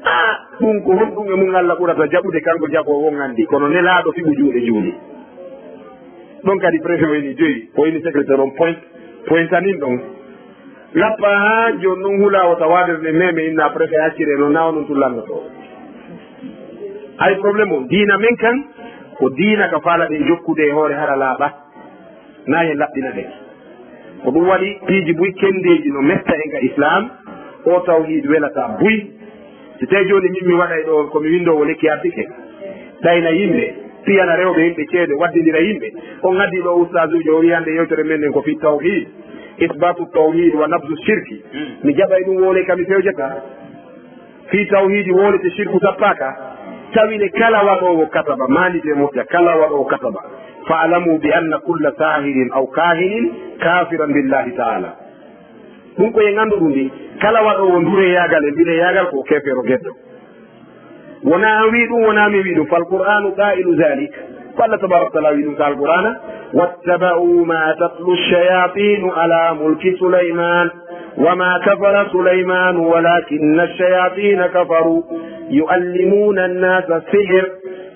Ah, ɗum ko honɗum e mum Allah ɓurata jaɓude, kanko jaɓoowo on anndi, kono nelaaɗo fiɓu juuɗe juuli. Ɗon kadi préfet o ini joyi, o ini secrétaire on point, pointanin ɗon. Lappa haa jooni non hula o tawaade ne meme inna préfet accire no nawa non tun lanndotoo. Hay problème o, diina men kan, ko diina ka faalaɗen jokkude e hoore hara laaɓa. Na hen laɓɓina ɗen. Ko ɗum waɗi piiji buy kenndeeji no metta en ka Islam, o tawhiid welata buy. Si tawi jooni min mi waɗay ɗo ko mi winndoowo lekki artike, ɗayna yimɓe, piyana rewɓe yimɓe ceede, waddindira yimɓe. On addi ɗo ustaazuujo, o wi'i hannde yewtere men nden ko fii tawhiid, isbaatu tawhiid wa nabzu shirki. Mi jaɓay ɗum wowle ka mi fewjata. Fii tawhiidi wowlete, shirku tappaaka. Tawile kala waɗoowo kataba, maandite moƴƴa, kala waɗoowo kataba. Fa'lamu bi anna kulla saahirin aw kaahinin kaafiran billahi ta'ala. Ɗum ko en anndu ɗum ndi. Kala waɗoowo ndureyaagal e mbileyaagal ko keefeero geddo. Wonaa an wi'i ɗum, wonaa mi wi'i ɗum. Fal Qur'aanu qaa'ilu zaalik. Ko Allah tabaaraka wa ta'aala wi'i ɗum ka Alqur'aana, "Wattaba'u ma tatlu ash-shayaatiinu ala mulki Sulaymaan, wa ma kafara Sulaymaanu walaakinna ash-shayaatiina kafaruu, yu'allimuuna an-naasa as-sihr,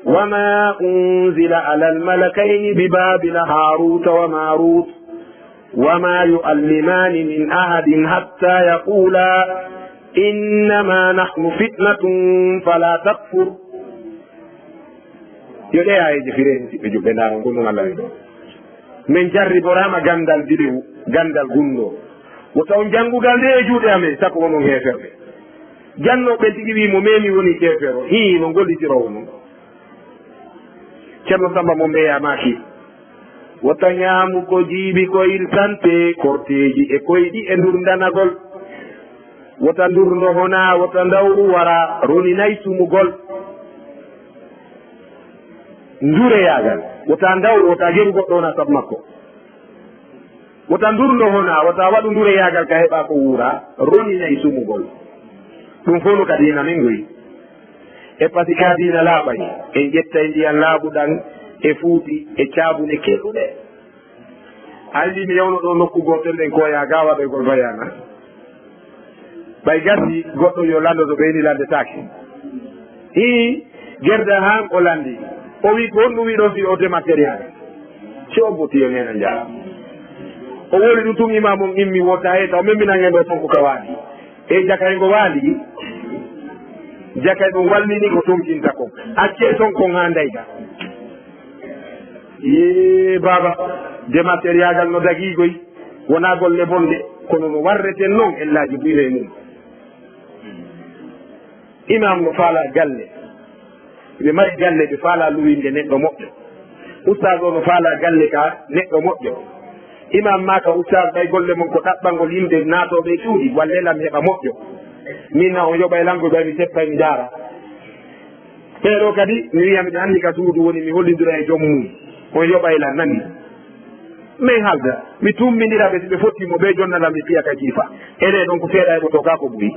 wa ma unzila ala al-malakayni bi Baabila Haaruuta wa Maaruut." وما يعلمان من أحد حتى يقولا إنما نحن فتنة فلا تكفر. Yo ɗee aayeeje firee, musidɓe julɓe, ndaaron ko ɗum Allah wi'i ɗoo. Min jarriboraama ganndal bidewu, ganndal gunndoo. Wota on janngugal nde e juuɗe amen, sako onon heeferɓe. Jannooɓe tigi wi'i mo, "Mee mi woni keefeero." Hii, no gollitiroowo non. Ceerno Samba mo Mbeya maaki, wota ñaamu ko jiibi ko iltante, korteeji e koyɗi e ndurdanagol. Wota ndurndo honaa, wota ndawru wara, roninay sumugol. Ndureyaagal, wota ndawru, wota geru goɗɗo wona sabu makko. Wota ndurndo honaa, wota waɗu ndureyaagal ka heɓa ko wuura, roninay sumugol. Ɗum fof no ka diina men ngoyi. E pasi ka diina laaɓay, en ƴettay ndiyan laaɓuɗan e fuuti e caabune keɗuɗe. Anndi mi yawno ɗo nokku gootel, ɗen koya ga waɗoygol bayaana. Ɓay gasi goɗɗo yo lanndo to ɓeyni lanndetaake. Hii, gerda haan o lanndi. O wi, "Ko honɗum wi'ɗon fii o dematériel?" Si o boti yo neena njaara. O woli ɗum tun, imam on immi wota heta, o memminan en ɗo sonko ka waali. E jakay ngo waali, jakay ɗum wallini ko tonkinta kon. Accee ton kon haa ndayga. Yee baaba, dematériel no dagiigoy, wonaa golle bonɗe, kono no warreten non ellaaji buy he mum. Imam no faalaa galle. Ɓe mari galle, ɓe faalaa luwinde neɗɗo moƴƴo. Ustaas o no faalaa galle ka neɗɗo moƴƴo. Imam maa ka ustaas, ɓay golle mon ko ɗaɓɓangol yimɓe naatooɓe e cuuɗi, wallee lan mi heɓa moƴƴo. Min na on yoɓay lan ko ɓay mi seppay mi ndaara. Ɓee ɗoo kadi, mi wi'a miɗo anndi ka suudu woni, mi hollindira e joom mum. On yoɓay lan, nani? Min haalda, mi tummbindira ɓe, si ɓe fotti mo ɓe jonna lan, mi piya ka jiifa. Ene ɗon ko seeɗa heɓotoo ka ko buy.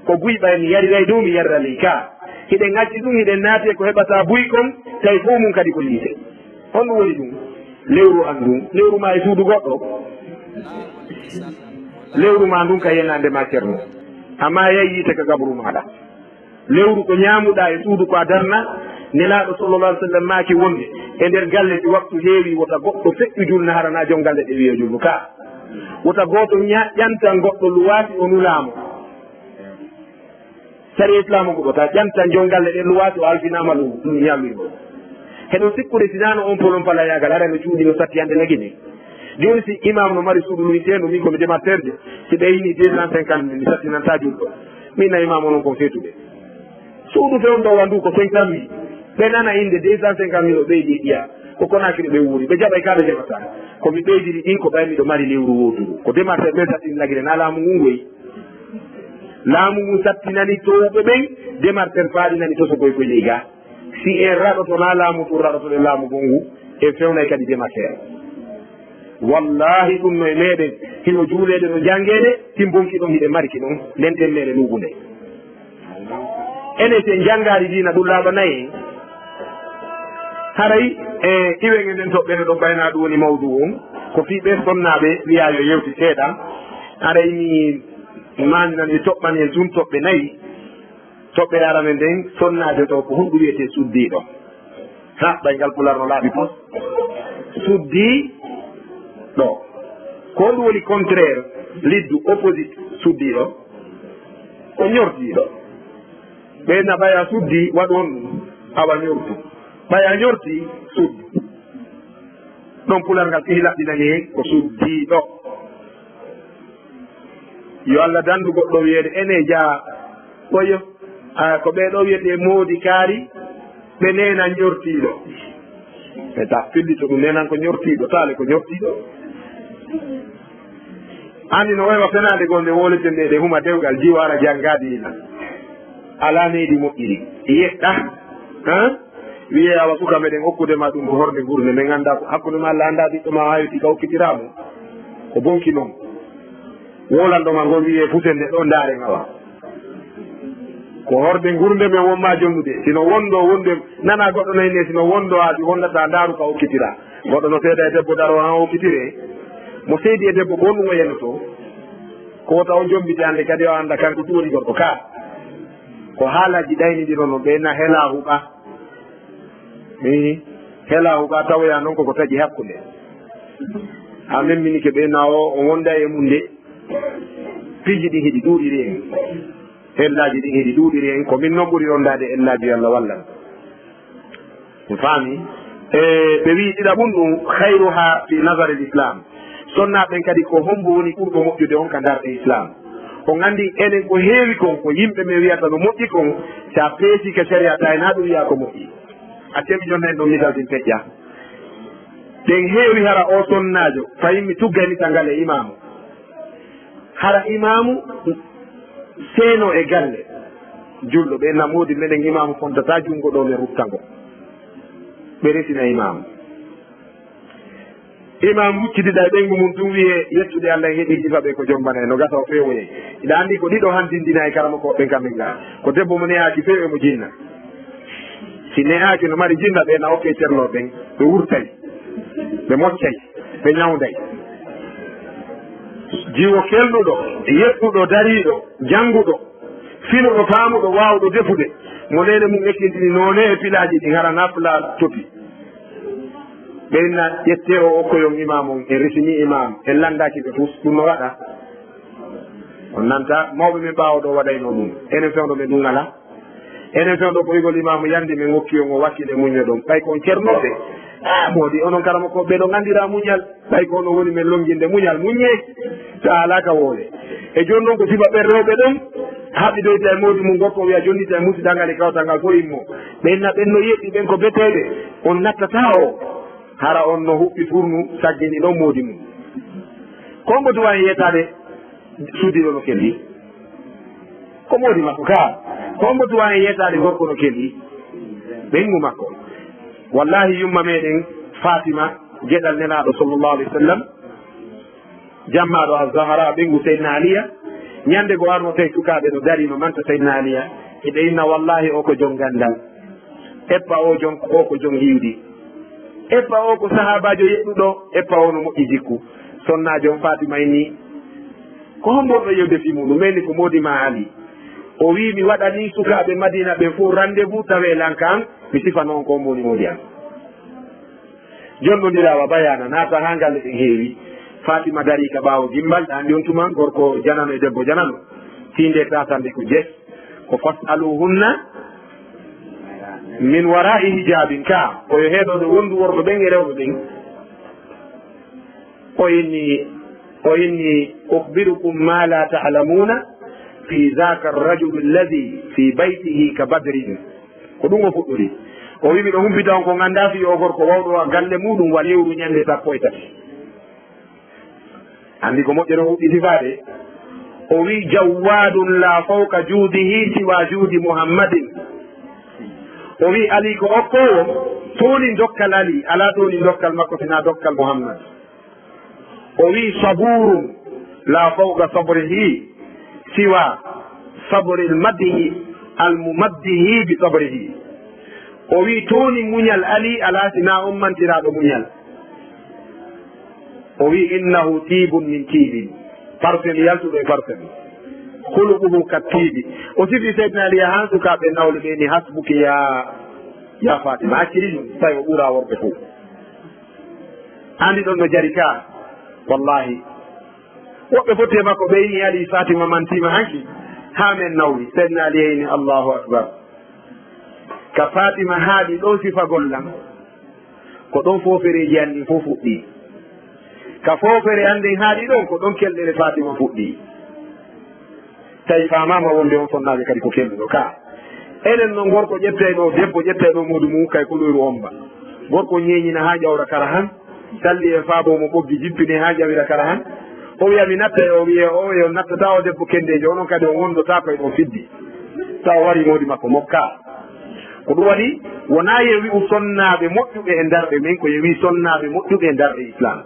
Ko buy ɓay mi yariray dow, mi yarira ley ka. Hiɗen acci ɗum, hiɗen naati e ko heɓata buy kon, tawi fof mum kadi ko yiite. Honɗum woni ɗum? Lewru an ndun, lewru ma e suudu goɗɗo. Lewru ma ndun ka yenaande ma, Ceerno. Amma yay yiite ka gabru maaɗa. Lewru ko ñaamuɗaa e suudu ko a darna. Nelaaɗo sallallahu alaihi wasallam maaki wonde e nder galle, si waktu heewi, wota goɗɗo feƴƴu julna harana jom galle ɗe wi'o julnu ka. Wota gooto ña-, ƴantan goɗɗo luwaasi o nulaamo. Sariya Islaamu ko wota ƴantan jom galle ɗen luwaasi o alfinaama lu-, lu-, ñaamuyngol. Heɗo sikkude si nano on polon palayaagal, haray no cuuɗi no satti hannde na gine. Jooni si imam no mari suudu luwinteendu, min ko mi dematteerde, si ɓe yini deux cent cinquante mille, mi sattinanta julɗo. Min na imam onon kon feetude. Suudu fewndo wa ndu ko cinq cent mille. Ɓe nana innde deux cent cinquante mille o ɓeydi e ɗiya. Ko Conakry ɓe wuuri. Ɓe jaɓay ka ɓe jaɓata. Ko mi ɓeydiri ɗin ko ɓay miɗo mari lewru wooturu. Ko demarche ɓe sattinna gine na laamu ngun woyi. Laamu ngun sattinani towɓe ɓen, demarche faaɗinani to so koy koy ley ga. Si en raɗoto na laamu tun, raɗoto ɗen laamu gongu, en fewnay kadi demarche. Wallahi ɗum no e meɗen. Hino juuleede no janngeede, timbonki ɗon hiɗen mariki ɗon. Nden ɗen meɗen luugunde. Enen si en janngaali diina ɗum laaɓanay en. Haray, e, iwen e nden toɓɓere ɗo ɓayna ɗum woni mawdu on. Ko fii ɓe sonnaaɓe wiyaa yo yewti seeɗa. Haray mi maaninan mi toɓɓani en tun toɓɓe nayi. Toɓɓere arane nden, sonnaajo to ko honɗum wiyetee suddiiɗo? Ha, ɓay ngal pular no laaɓi pos. Suddi ɗo. Ko ɗum woni contraire, liddu, opposite, suddi ɗo? Ko ñorti ɗo. Ɓe na ɓaya suddi, waɗu on ɗum, awa ñortu. Ɓaya ñorti, suddu. Ɗon pular ngal kihi laɓɓinani hen ko suddi ɗo. Yo Allah dandu goɗɗo wiyeede ene jaa. Oyo, a, ko ɓee ɗo wiyetee moodi kaari, ɓe neena ñortiiɗo. E ta fillito ɗum neenan ko ñortiiɗo, taale ko ñortiiɗo. Anndi no waywa fenaande goo nde wowleten nde, ɗe huma dewgal jiwo ara jannga diina. Alaa neydi moƴƴiri. Yeɗɗa, han? Wiyee awa suka meɗen okkude ma ɗum ko horde ngurnde, men anndaa ko hakkunde ma Allah anndaa ɓiɗɗo ma haywiti ka okkitiraa mo. Ko bonki non. Wowlanɗo ma ngol wiyee fusende ɗo ndaare ngawa. Ko horde ngurnde men won ma jonnude. Sino wondo wonde nana goɗɗo nayi ne, sino wondo aadi wondata ndaaru ka okkitira. Goɗɗo no seeda e debbo daro han okkitire. Mo seedi e debbo ko honɗum o yenoto? Ko wota o jombiti hannde kadi o annda kanko tun woni gorko ka. Ko haalaaji ɗayniɗi ɗon no ɓe na hela huɓa. Ii, hela huɓa tawoya non koko taƴi hakkunde. A memminike ɓe na o, o wonda e mum de. Piiji ɗin hiɗi ɗuuɗiri en. Ellaaji ɗin hiɗi ɗuuɗiri en. Ko min non ɓuri rondaade ellaaji yo Allah wallan. On faami? E, ɓe wi'i ɗiɗaɓun ɗum, khayruha fi nazari l-Islam. Sonnaaɓe ɓen kadi ko hombo woni ɓurɗo moƴƴude on ka darɗe Islam? On anndi enen ko heewi kon, ko yimɓe men wiyata no moƴƴi kon, si a peesii ka sharia tawi na ɗum wi'a ko moƴƴi. A temi jonna en ɗon misal ɗin peƴƴa. Ɗen heewi hara o sonnaajo, fayin mi tuggay misal ngal e imaamu. Hara imaamu seeno e galle julɗo, ɓe na moodi menen imaamu fontata junngo ɗo men rutta ngo. Ɓe resina imaamu. Imaamu huccidiɗa e ɓeyngu mum tun wi'e yettude Allah en heɓi sifa ɓe ko jombana en, no gasa o fewoye. Iɗa anndi ko ɗiɗo han dindina e karamokooɓe ɓen kamen ga. Ko debbo mo ne'aaki few e mo jinna. Si ne'aaki no mari jinna ɓe na okke cerno ɓen, ɓe wurtay, ɓe moccay, ɓe ñawnday. Jiwo kelɗuɗo, yeɗɗuɗo, dariiɗo, jannguɗo, finuɗo, faamuɗo, waawɗo defude, mo neene mum ekkintini noone e pilaaji ɗin hara na pla topi. Ɓe inna ƴettee o okkoyon imaam on, en resini imaam, en lanndaaki ɓe fus, ɗum no waɗa. On nanta mawɓe men ɓaawo ɗo waɗayno ɗum. Enen fewndo men ɗum alaa. Enen fewndo ko igol imaamu yandi men okki on o wakkile muñño ɗon. Ɓay ko on cernooɓe. Ah, moodi onon karamokooɓe ɓe ɗon anndira muñal. Ɓay ko onon woni men longinde muñal muññee. Ta alaa ka woole. E jooni noon ko sifa ɓen rewɓe ɗon. Haɓidoyta e moodi mum gorko wiya jonnita e musiɗal ngal e kawtal ngal fof immo. Ɓen na ɓen no yeɗɗi ɓen ko beteeɓe. On nattata o. Hara on no huɓɓi furnu saggini ɗon moodi mum. Ko on mboti wawi yeetaade suddiiɗo no kelli? Ko moodi makko ka. Ko on mboti wawi yeetaade gorko no kelli? Ɓeyngu makko. Wallahi yumma meɗen Fatima, geɗal Nelaaɗo sallallahu alayhi wa sallam, jammaaɗo Az-Zahra, ɓeyngu Seydina Aliya, ñande go arno tawi sukaaɓe no dari no manta Seydina Aliya, hiɓe inna wallahi o ko jon ganndal. Eppa o jon, o ko jon hiwdi. Eppa o ko sahaabaajo yeɗɗuɗo, eppa o no moƴƴi jikku. Sonnaajo on Fatima inni, ko hombo ɗo yewde fii muɗum? Ɓe inni ko moodi ma Ali. O wi'i mi waɗani sukaaɓe Madina ɓen fof rendez-vous tawe lan kan, mi sifano on ko hombo woni moodi an. Jonnondirawa bayaana naata haa galle ɗen heewi. Fatima darii ka ɓaawo gimbal, ɗan ɗon tuma gorko janano e debbo janano. Tiinde taasande ko jes. Ko fas'aluhunna min wara'i hijabin ka, ko yo heɗoɗo wondu worɓe ɓen e rewɓe ɓen. O inni, o inni, "Ukhbirukum ma la ta'lamuna fi dhaka ar-rajul alladhi fi baytihi ka badrin." Ko ɗum o fuɗɗori. O wi, "Miɗo humpita on ko nganndaa fii oo gorko wawɗo wa galle muuɗum wa lewru ñannde sappo e tati." Anndi ko moƴƴere o fuɗɗi sifaade. O wi, "Jawwadun la fawqa judihi siwa judi Muhammadin." O wi, "Ali ko okkoowo, towni dokkal Ali, alaa towni dokkal makko sinaa dokkal Muhammad." O wi, "Saburun la fawqa sabrihi siwa sabril madhi al mumaddihi bi sabrihi." O wi, "Towni muñal Ali alaa sinaa on mantiraaɗo muñal." O wi, "Innahu tibun min tibin." Parfum yaltuɗo e parfum. "Khuluquhu kat tibi." O sifi Seydina Ali haa sukaaɓe nawle ɓe ni, "Hasbuki ya, ya Fatima." Acciri ɗum, tawi o ɓura worɓe fof. Andi ɗon no jari ka, wallahi. Woɓɓe fotti e makko ɓe ini Ali Fatima mantima hanki, ha men nawwi. Seydina Ali e ini, Allahu Akbar. Ka Fatima haaɗi ɗon sifagol lan, ko ɗon foofereeji an ɗin fof fuɗɗi. Ka foofere an nden haaɗi ɗon, ko ɗon kelɗere Fatima fuɗɗi. Tawi faamaama wonde on sonnaajo kadi ko kelɗuɗo ka. Enen non, gorko ƴettayno, debbo ƴettayno muudu mum, kay ko ɗoyru omba. Gorko ñeeñina haa ƴawra kara han, salli e faabo mo ɓoggi jippine haa ƴawira kara han. O wiya mi natta e o wiya o yo nattata o debbo kendeejo, onon kadi on wondotaako e ɗon fiddi. Taw o wari moodi makko mokka. Ko ɗum waɗi, wonaa yo wi'u sonnaaɓe moƴƴuɓe e ndarɗe men, ko yo wi'u sonnaaɓe moƴƴuɓe e ndarɗe Islam.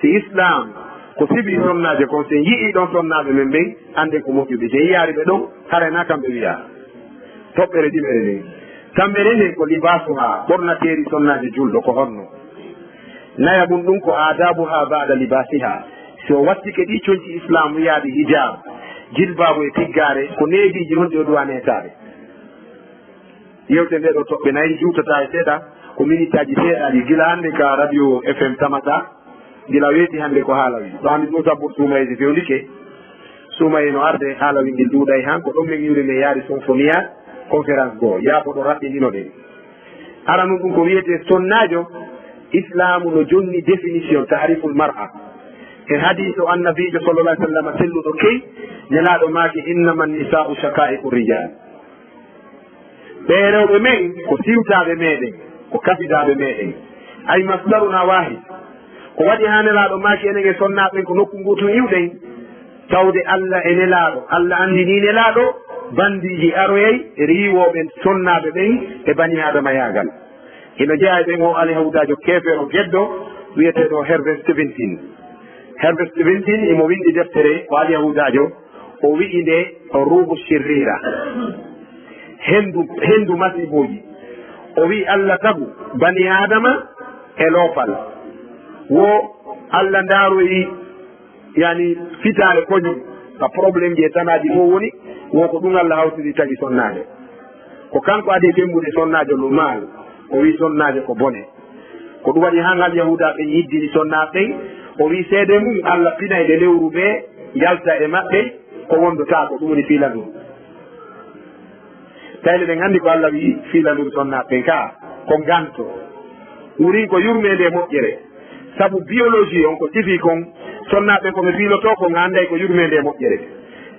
Si Islam ko sibi sonnaajo kon, si en yi'ii ɗon sonnaaɓe men ɓen, annden ko moƴƴuɓe. Si en yi'aali ɓe ɗon, haray na kamɓe wi'aa. Toɓɓere ɗiɗere nden. Tamɓere nden ko libaasuha, ɓornateeri sonnaajo julɗo ko honno? Naya mun ɗum ko aadabuha baada libaasiha. Si o wattike ɗi conci Islam wi'aaɗi hijab, jilbaabu e tiggaare, ko neebiiji honɗi o duwa neetaade? Yewte nde ɗo toɓɓe nayi juutata e seeɗa, ko minitaaji seeɗaaji. Gila hannde ka radio F M Tamata, gila weeti hannde ko haala wi. Ɗo hannde ɗum sabbur suumayeeji fewndike. Suumayee no arde haala wi ngel ɗuuɗay han, ko ɗon men iwri men yaari Sinfonia conférence goo. Yaa ko ɗo raɓɓindino ɗen. Ara nun ɗum ko wiyetee sonnaajo, Islaamu no jonni définition tahriful mar'a. E hadiiso Annabiijo sallallahu alaihi wasallam selluɗo key, Nelaaɗo maaki, "Innama nisa'u shaqa'iqur rijal." Ɓee rewɓe men ko siwtaaɓe meɗen, ko kafidaaɓe meɗen. Ay masdaruna wahid. Ko waɗi haa Nelaaɗo maaki enen e sonnaaɓe ɓen ko nokku ngootu iwɗen? Tawde Alla e Nelaaɗo, Alla anndinii Nelaaɗo, banndiiji aroyay riiwooɓe sonnaaɓe ɓen e bani Aadama yaagal. Hino jeyaa e ɓen o Alyahudaajo keefeero geddo wi'eteeɗo Herbert Stevenson. Herbert Stevenson imo winndi deftere, o Alyahudaajo, o wi'i nde Ruuhu Shirriira, henndu, henndu masiibuuji. O wi'i Alla tagu bani Aadama e loofal. Wo Alla ndaaroyi, yani, fitaare koñol, ka problème ji e tanaaji fof woni, wo ko ɗum Alla hawtiri tagi sonnaajo. Ko kanko adii fembude sonnaajo no maal, o wi'i sonnaajo ko bone. Ko ɗum waɗi haa ngal Yahuuda ɓen yiddini sonnaaɓe ɓen, o wi'i seede mum Alla pinay ɓe lewru ɓe, yalta e maɓɓe, ko wondotaako, ɗum woni fiila ndu. Tawi eɗen anndi ko Alla wi'i fiila ndu sonnaaɓe ɓen ka, ko nganto. Wurin ko yurmeende e moƴƴere. Sabu biologie on ko sifi kon, sonnaaɓe ɓen ko ɓe piilotoo kon, a annday ko yurmeende e moƴƴere.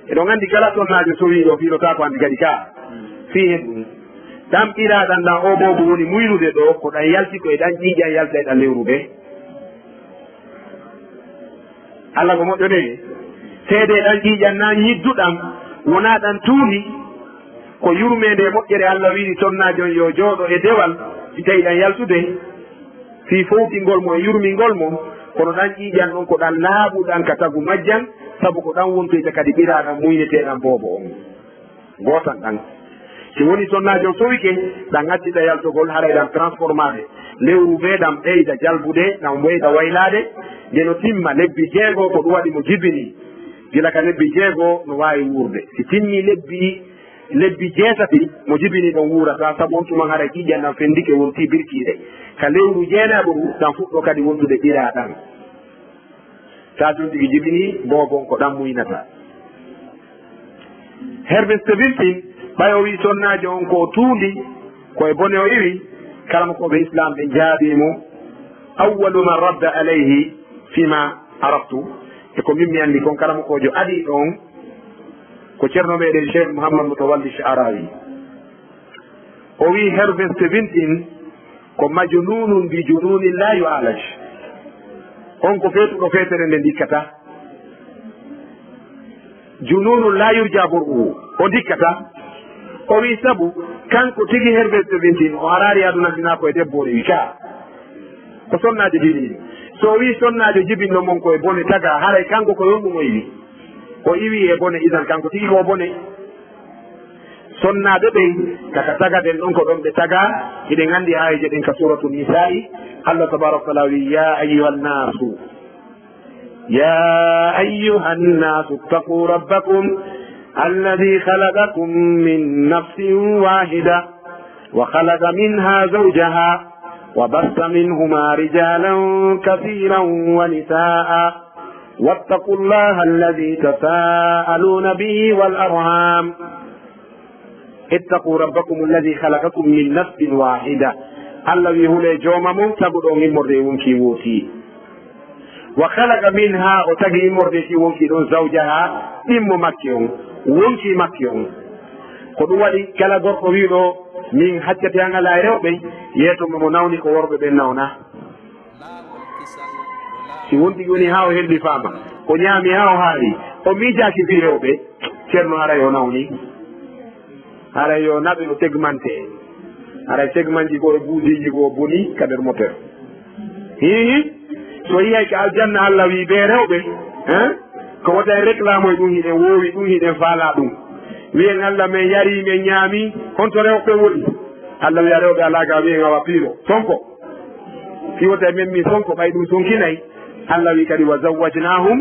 Eɗon anndi kala sonnaajo sowiiɗo piilotaako anndi kadi ka, fii hen ɗum. Ɗan ɓiraaɗan ɗan o boobo woni muynude ɗo, ko ɗan yalti ko e ɗan ƴiiƴan yalta e ɗan lewru ɓe. Alla ko moƴƴo de. Seede ɗan ƴiiƴan na ñidduɗan, wonaa ɗan tuuni, ko yurmeende e moƴƴere Alla wi'i sonnaajo on yo jooɗo e dewal, si tawi ɗan yaltude, fii fowtingol mo e yurmingol mo, kono ɗan ƴiiƴan ɗon ko ɗan laaɓuɗan ka tagu majjan, sabu ko ɗan wontoyta kadi ɓiraaɗan muyneteeɗan boobo on. Gootan ɗan. Si woni sonnaajo on sowike, ɗan accita yaltogol, haray ɗan transformaade. Lewru ɓe ɗan ɓeyda jalbude, ɗan ɓeyda waylaade. Nde no timma lebbi jeego, ko ɗum waɗi mo jibini. Gila ka lebbi jeego no waawi wuurde. Si timmii lebbi, lebbi jeetati, mo jibini ɗon wuurata, sabu on tuman haray ƴiiƴan ɗan fendike, wontii birkiiɗe. Ka lewru jeenaɓuru, ɗan fuɗɗo kadi wondude ɓiraa ɗan. Taa tun tigi jibini, boobon ko ɗan muynata. Herbert Stevenson, ɓay o wi'i sonnaajo on ko o tuundi, ko e bone o iwi, karamokooɓe Islam ɓen jaabii mo, "Awwalu man radda alayhi fima araftu." E ko min mi anndi kon, karamokoojo adii ɗon ko Ceerno meɗen Cheikh Mouhammad Mutawalli Sha'rawi. O wi'i Herbert Stevenson ko majnunun bi jununin la yu'alaj. On ko feetuɗo feetere nde ndikkata. Jununun la yurja bur'uhu. O ndikkata. O wi'i sabu kanko tigi Herbert Stevenson o haraari aduna sinaa ko e debbo o rewi ka. Ko sonnaajo jibini. So o wi'i sonnaajo jibinno mon ko e bone taga, haray kanko ko yon ɗum o iwi. O iwi e bone, idan kanko tigi ko o bone. Sonnaaɓe ɓen, kaka tagaden ɗon ko ɗon ɓe tagaa, hiɗen anndi aayeeje ɗen ka Suuratu Nisaa'i, Allah tabaaraka wa ta'aala wi'i, "Yaa ayyuhan naasu, yaa ayyuhan naasu ittaquu rabbakum, alladhii khalaqakum min nafsin waahida, wa khalaqa minhaa zawjahaa." وبث منهما رجالا كثيرا ونساء واتقوا الله الذي تساءلون به والأرحام اتقوا ربكم الذي خلقكم من نفس واحدة. Allah wi hule jooma mon taguɗo on immorde e wonki wooti. Wa khalaqa minha, o tagi immorde ki wonki ɗon zawjaha, ɗimmo makki on, wonki makki on. Ko ɗum waɗi kala gorko wi'uɗo min haccate an alaa e rewɓe, yeeto mo mo nawni ko worɓe ɓen nawna. Si won tigi woni haa o helli faama, o ñaami haa o haari, o miijaaki fii rewɓe, ceerno haray o nawni. Haray yo naɓe no tegmante. Haray tegmanji ko e buudiiji ko boni ka nder moteur. Hihi, so yiyay ka aljanna Allah wi ɓe rewɓe, hein? Ko wota en réclame ɗum, hiɗen woowi ɗum, hiɗen faala ɗum. Wiyen Allah men yari, men ñaami, honto rewɓe woni? Allah wiya rewɓe alaa ga, wiyen awa piiro. Sonko. Fi wota men mi sonko, ɓay ɗum sonkinay. Allah wi kadi wa zawwajnahum,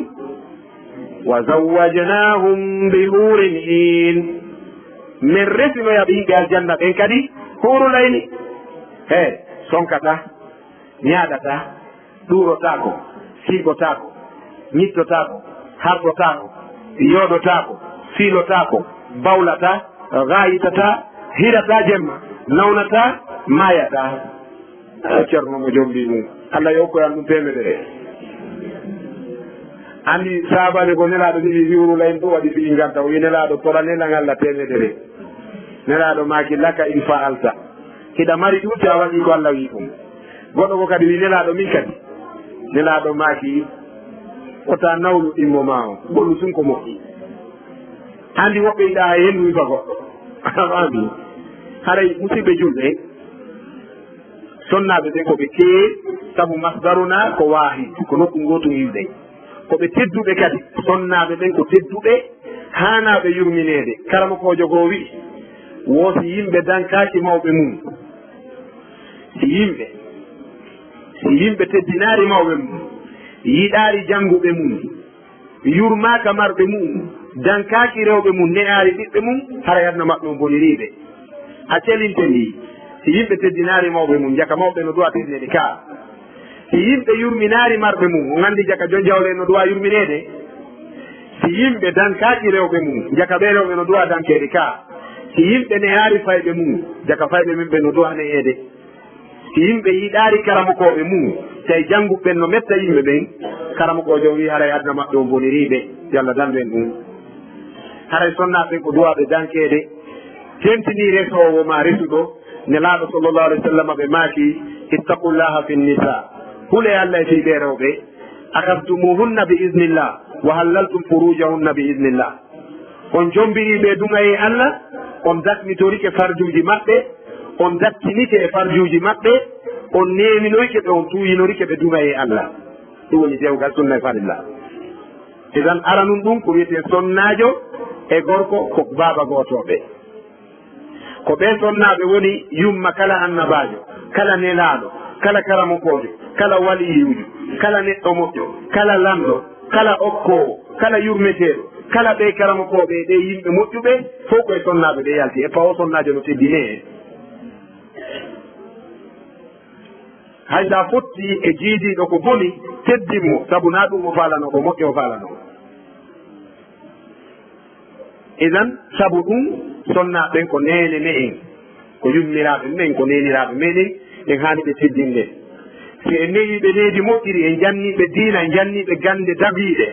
wa zawwajnahum bi hurin in. Men resinoya ɓe yimɓe aljanna ɓen kadi huurul ayni. He, sonkata, ñaaɗata, ɗuurotaako, siiɓotaako, ñittotaako, hartotaako, yooɗotaako, fiilotaako, bawlata, gaayitata, hirata jemma, nawnata, maayata. Ah, Ceerno mo jombi mum. Allah yo okkoyan ɗum temedere. Andi saabane ko Nelaaɗo wi'i huurul ayni ɗum waɗi fii nganta, o wi'i Nelaaɗo tora nelan Allah temedere. Nelaaɗo maaki laka in fa'alta. Hiɗa mari ɗum si a waɗi ko Allah wi'i ɗum. Goɗɗo ko kadi wi'i Nelaaɗo min kadi. Nelaaɗo maaki wota nawlu ɗimmo ma on. Gollu tun ko moƴƴi. Andi woɓɓe yiɗa hay hendu wifa goɗɗo. Andi. Haray musiɓɓe julɓe. Sonnaaɓe ɓen ko ɓe keewi, sabu masdaruna ko waahid, ko nokku ngootu iwɗen. Ko ɓe tedduɓe kadi, sonnaaɓe ɓen ko tedduɓe, haanaaɓe yurmineede. Karamokoojo goo wi'i, wo si yimɓe dankaaki mawɓe mum, si yimɓe, si yimɓe teddinaari mawɓe mum, yiɗaari jannguɓe mum, yurmaaka marɓe mum, dankaaki rewɓe mum, ne'aari ɓiɓɓe mum, haray aduna maɓɓe on bonirii ɓe. A celinte ndi, si yimɓe teddinaari mawɓe mum, jaka mawɓe no du'a teddineede ka. Si yimɓe yurminaari marɓe mum, on anndi jaka jon jawle en no du'a yurmineede. Si yimɓe dankaaki rewɓe mum, jaka ɓee rewɓe no du'a dankeede ka. Si yimɓe ne'aari fayɓe mum, jaka fayɓe mum ɓe no du'a ne'eede. Si yimɓe yiɗaari karamokooɓe mum, tawi jannguɓe ɓen no metta yimɓe ɓen, karamokoojo on wi'i haray aduna maɓɓe on bonirii ɓe, yo Allah dandu en ɗum. Haray sonnaaɓe ɓen ko du'aaɓe dankeede, tentinii resoowo maa resuɗo, Nelaaɗo sallallahu alayhi wa sallam ɓe maaki, ittaqullaha fin nisaa, hulee Allah e fii ɓee rewɓe, akastumuhunna bi iznillah, wa hallaltum furujahunna bi iznillah. On jombirii ɓe duŋayee Allah, on dakmitorike farjuuji maɓɓe, on dattinike e farjuuji maɓɓe, on neeminoyke ɓe, on tuuyinorike ɓe duŋayee Allah. Ɗum woni dewgal sunna e farilla. Idan aranun ɗum ko wiyetee sonnaajo e gorko ko baaba gootooɓe. Ko ɓee sonnaaɓe woni yumma kala annabaajo, kala nelaaɗo, kala karamokoojo, kala waliyuujo, kala neɗɗo moƴƴo, kala lanɗo, kala okkoowo, kala yurmeteeɗo, kala ɓee karamokooɓe e ɓee yimɓe moƴƴuɓe, fow ko e sonnaaɓe ɓe yalti, e pawo sonnaajo no teddinee. Hay so a fotti e jiidiiɗo ko boni, teddin mo, sabu naa ɗum o faalanoo, ko moƴƴo o faalanoo. Idan, sabu ɗum, sonnaaɓe ɓen ko neene me'en, ko yummiraaɓe men, ko neeniraaɓe meɗen, en haani ɓe teddinde. Si en newi ɓe needi moƴƴiri, en janni ɓe diina, en janni ɓe gannde dagiiɗe,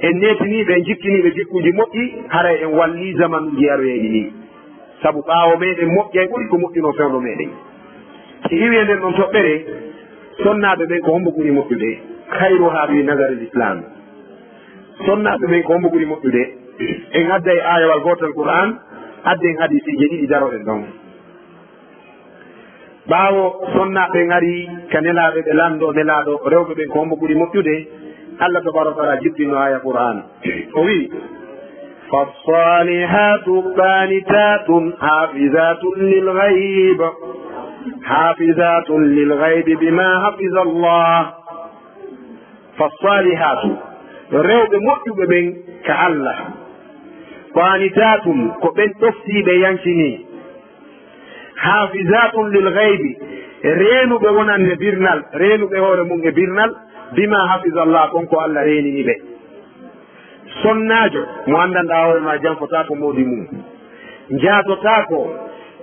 en neetini ɓe, en jikkini ɓe jikkuuji moƴƴi, haray en wallii zamanuuji aroyayɗi ɗin. Sabu ɓaawo meɗen moƴƴay ɓuri ko moƴƴunoo fewndo meɗen. Si iwi e nden ɗon toɓɓere, sonnaaɓe ɓen ko hombo ɓuri moƴƴude? Khayruha fi nazaril Islam. Sonnaaɓe ɓen ko hombo ɓuri moƴƴude? En adday aayawal gootal Qur'an, adden hadiisiije ɗiɗi daroɗen ɗon. Ɓaawo sonnaaɓe ɓen ari ka nelaaɓe ɓe lanndo, nelaaɗo, rewɓe ɓen ko hombo ɓuri moƴƴude? Allah tabaaraka wa ta'ala jippinno aaya Qur'an. O wi'i, فالصالحات قانتات حافظات للغيب، حافظات للغيب بما حفظ الله. Fassalihatu, rewɓe moƴƴuɓe ɓen ka Allah. Qanitaatun, ko ɓen ɗoftiiɓe yankinii. Hafizatun lil ghaybi, Reenuɓe wonan e birnal, reenuɓe hoore mum e birnal, bima hafizallah, kon ko Allah reenini ɓe. Sonnaajo mo anndanɗaa hoore maa janfotaako moodi mum, jaatotaako.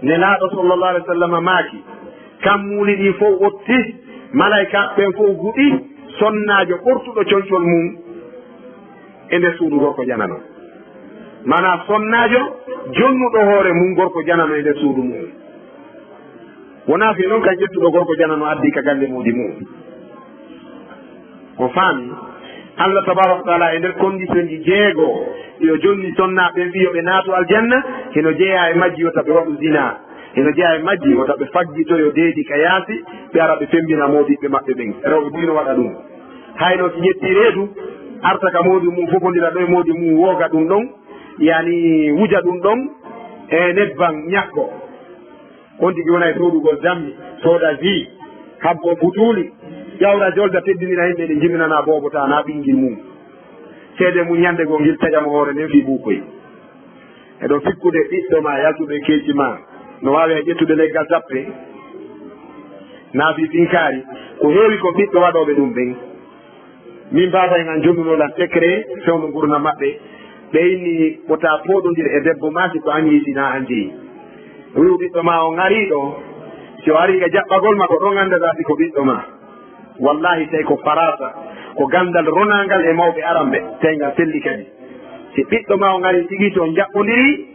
Nelaaɗo sallallahu alaihi wasallam maaki, kammuuli ɗi fof otti, malaykaaɓe ɓen fof guɗi, sonnaajo ɓortuɗo concol mum e nder suudu gorko janano. Maanaa sonnaajo jonnuɗo hoore mum gorko janano e nder suudu mum. Wonaa fii non kan ƴettuɗo gorko janano addi ka galle moodi mum. On faami? Allah tabaaraka wa taala e nder condition ji jeego, yo jonni sonnaaɓe ɓen fii yo ɓe naatu aljanna, hino jeyaa e majji wota ɓe waɗu zinaa, hino jeyaa e majji wota ɓe faggitoyo deedi ka yaasi, ɓe ara ɓe femmbina moodiɓɓe maɓɓe ɓen. Rewɓe buy no waɗa ɗum. Hayno si ƴetti reedu, arta ka moodi mum, fofondira ɗo e moodi mum, wooga ɗum ɗon, yani wuja ɗum ɗon e nebban ñakko. On tigi wona e soodugol dammi, sooda jus, habbo butuuli, ƴawra jolda, teddinira yimɓe, ɗe jiminana boobo ta na ɓinngel mum. Ceede mum ñande goo ngel taƴa mo hoore nden fii ɓuukoy. Eɗo sikkude ɓiɗɗo ma yaltuɗo e keeci ma, no waawi a ƴettude leggal tappe, na fii finkaari, ko heewi ko ɓiɗɗo waɗooɓe ɗum ɓen. Min baaba en an jonnuno lan secret fewndo ngurndan maɓɓe. Ɓe inni wota pooɗondir e debbo ma si ko an yiɗi na an jeyi. O wi'u ɓiɗɗo ma on arii ɗo, si o arii ka jaɓɓagol ma ko ɗon anndataa si ko ɓiɗɗo ma. Wallahi tawi ko farasa, ko ganndal ronaangal e mawɓe aranɓe, tawi ngal selli kadi. Si ɓiɗɗo ma on arii tigi si on jaɓɓondirii,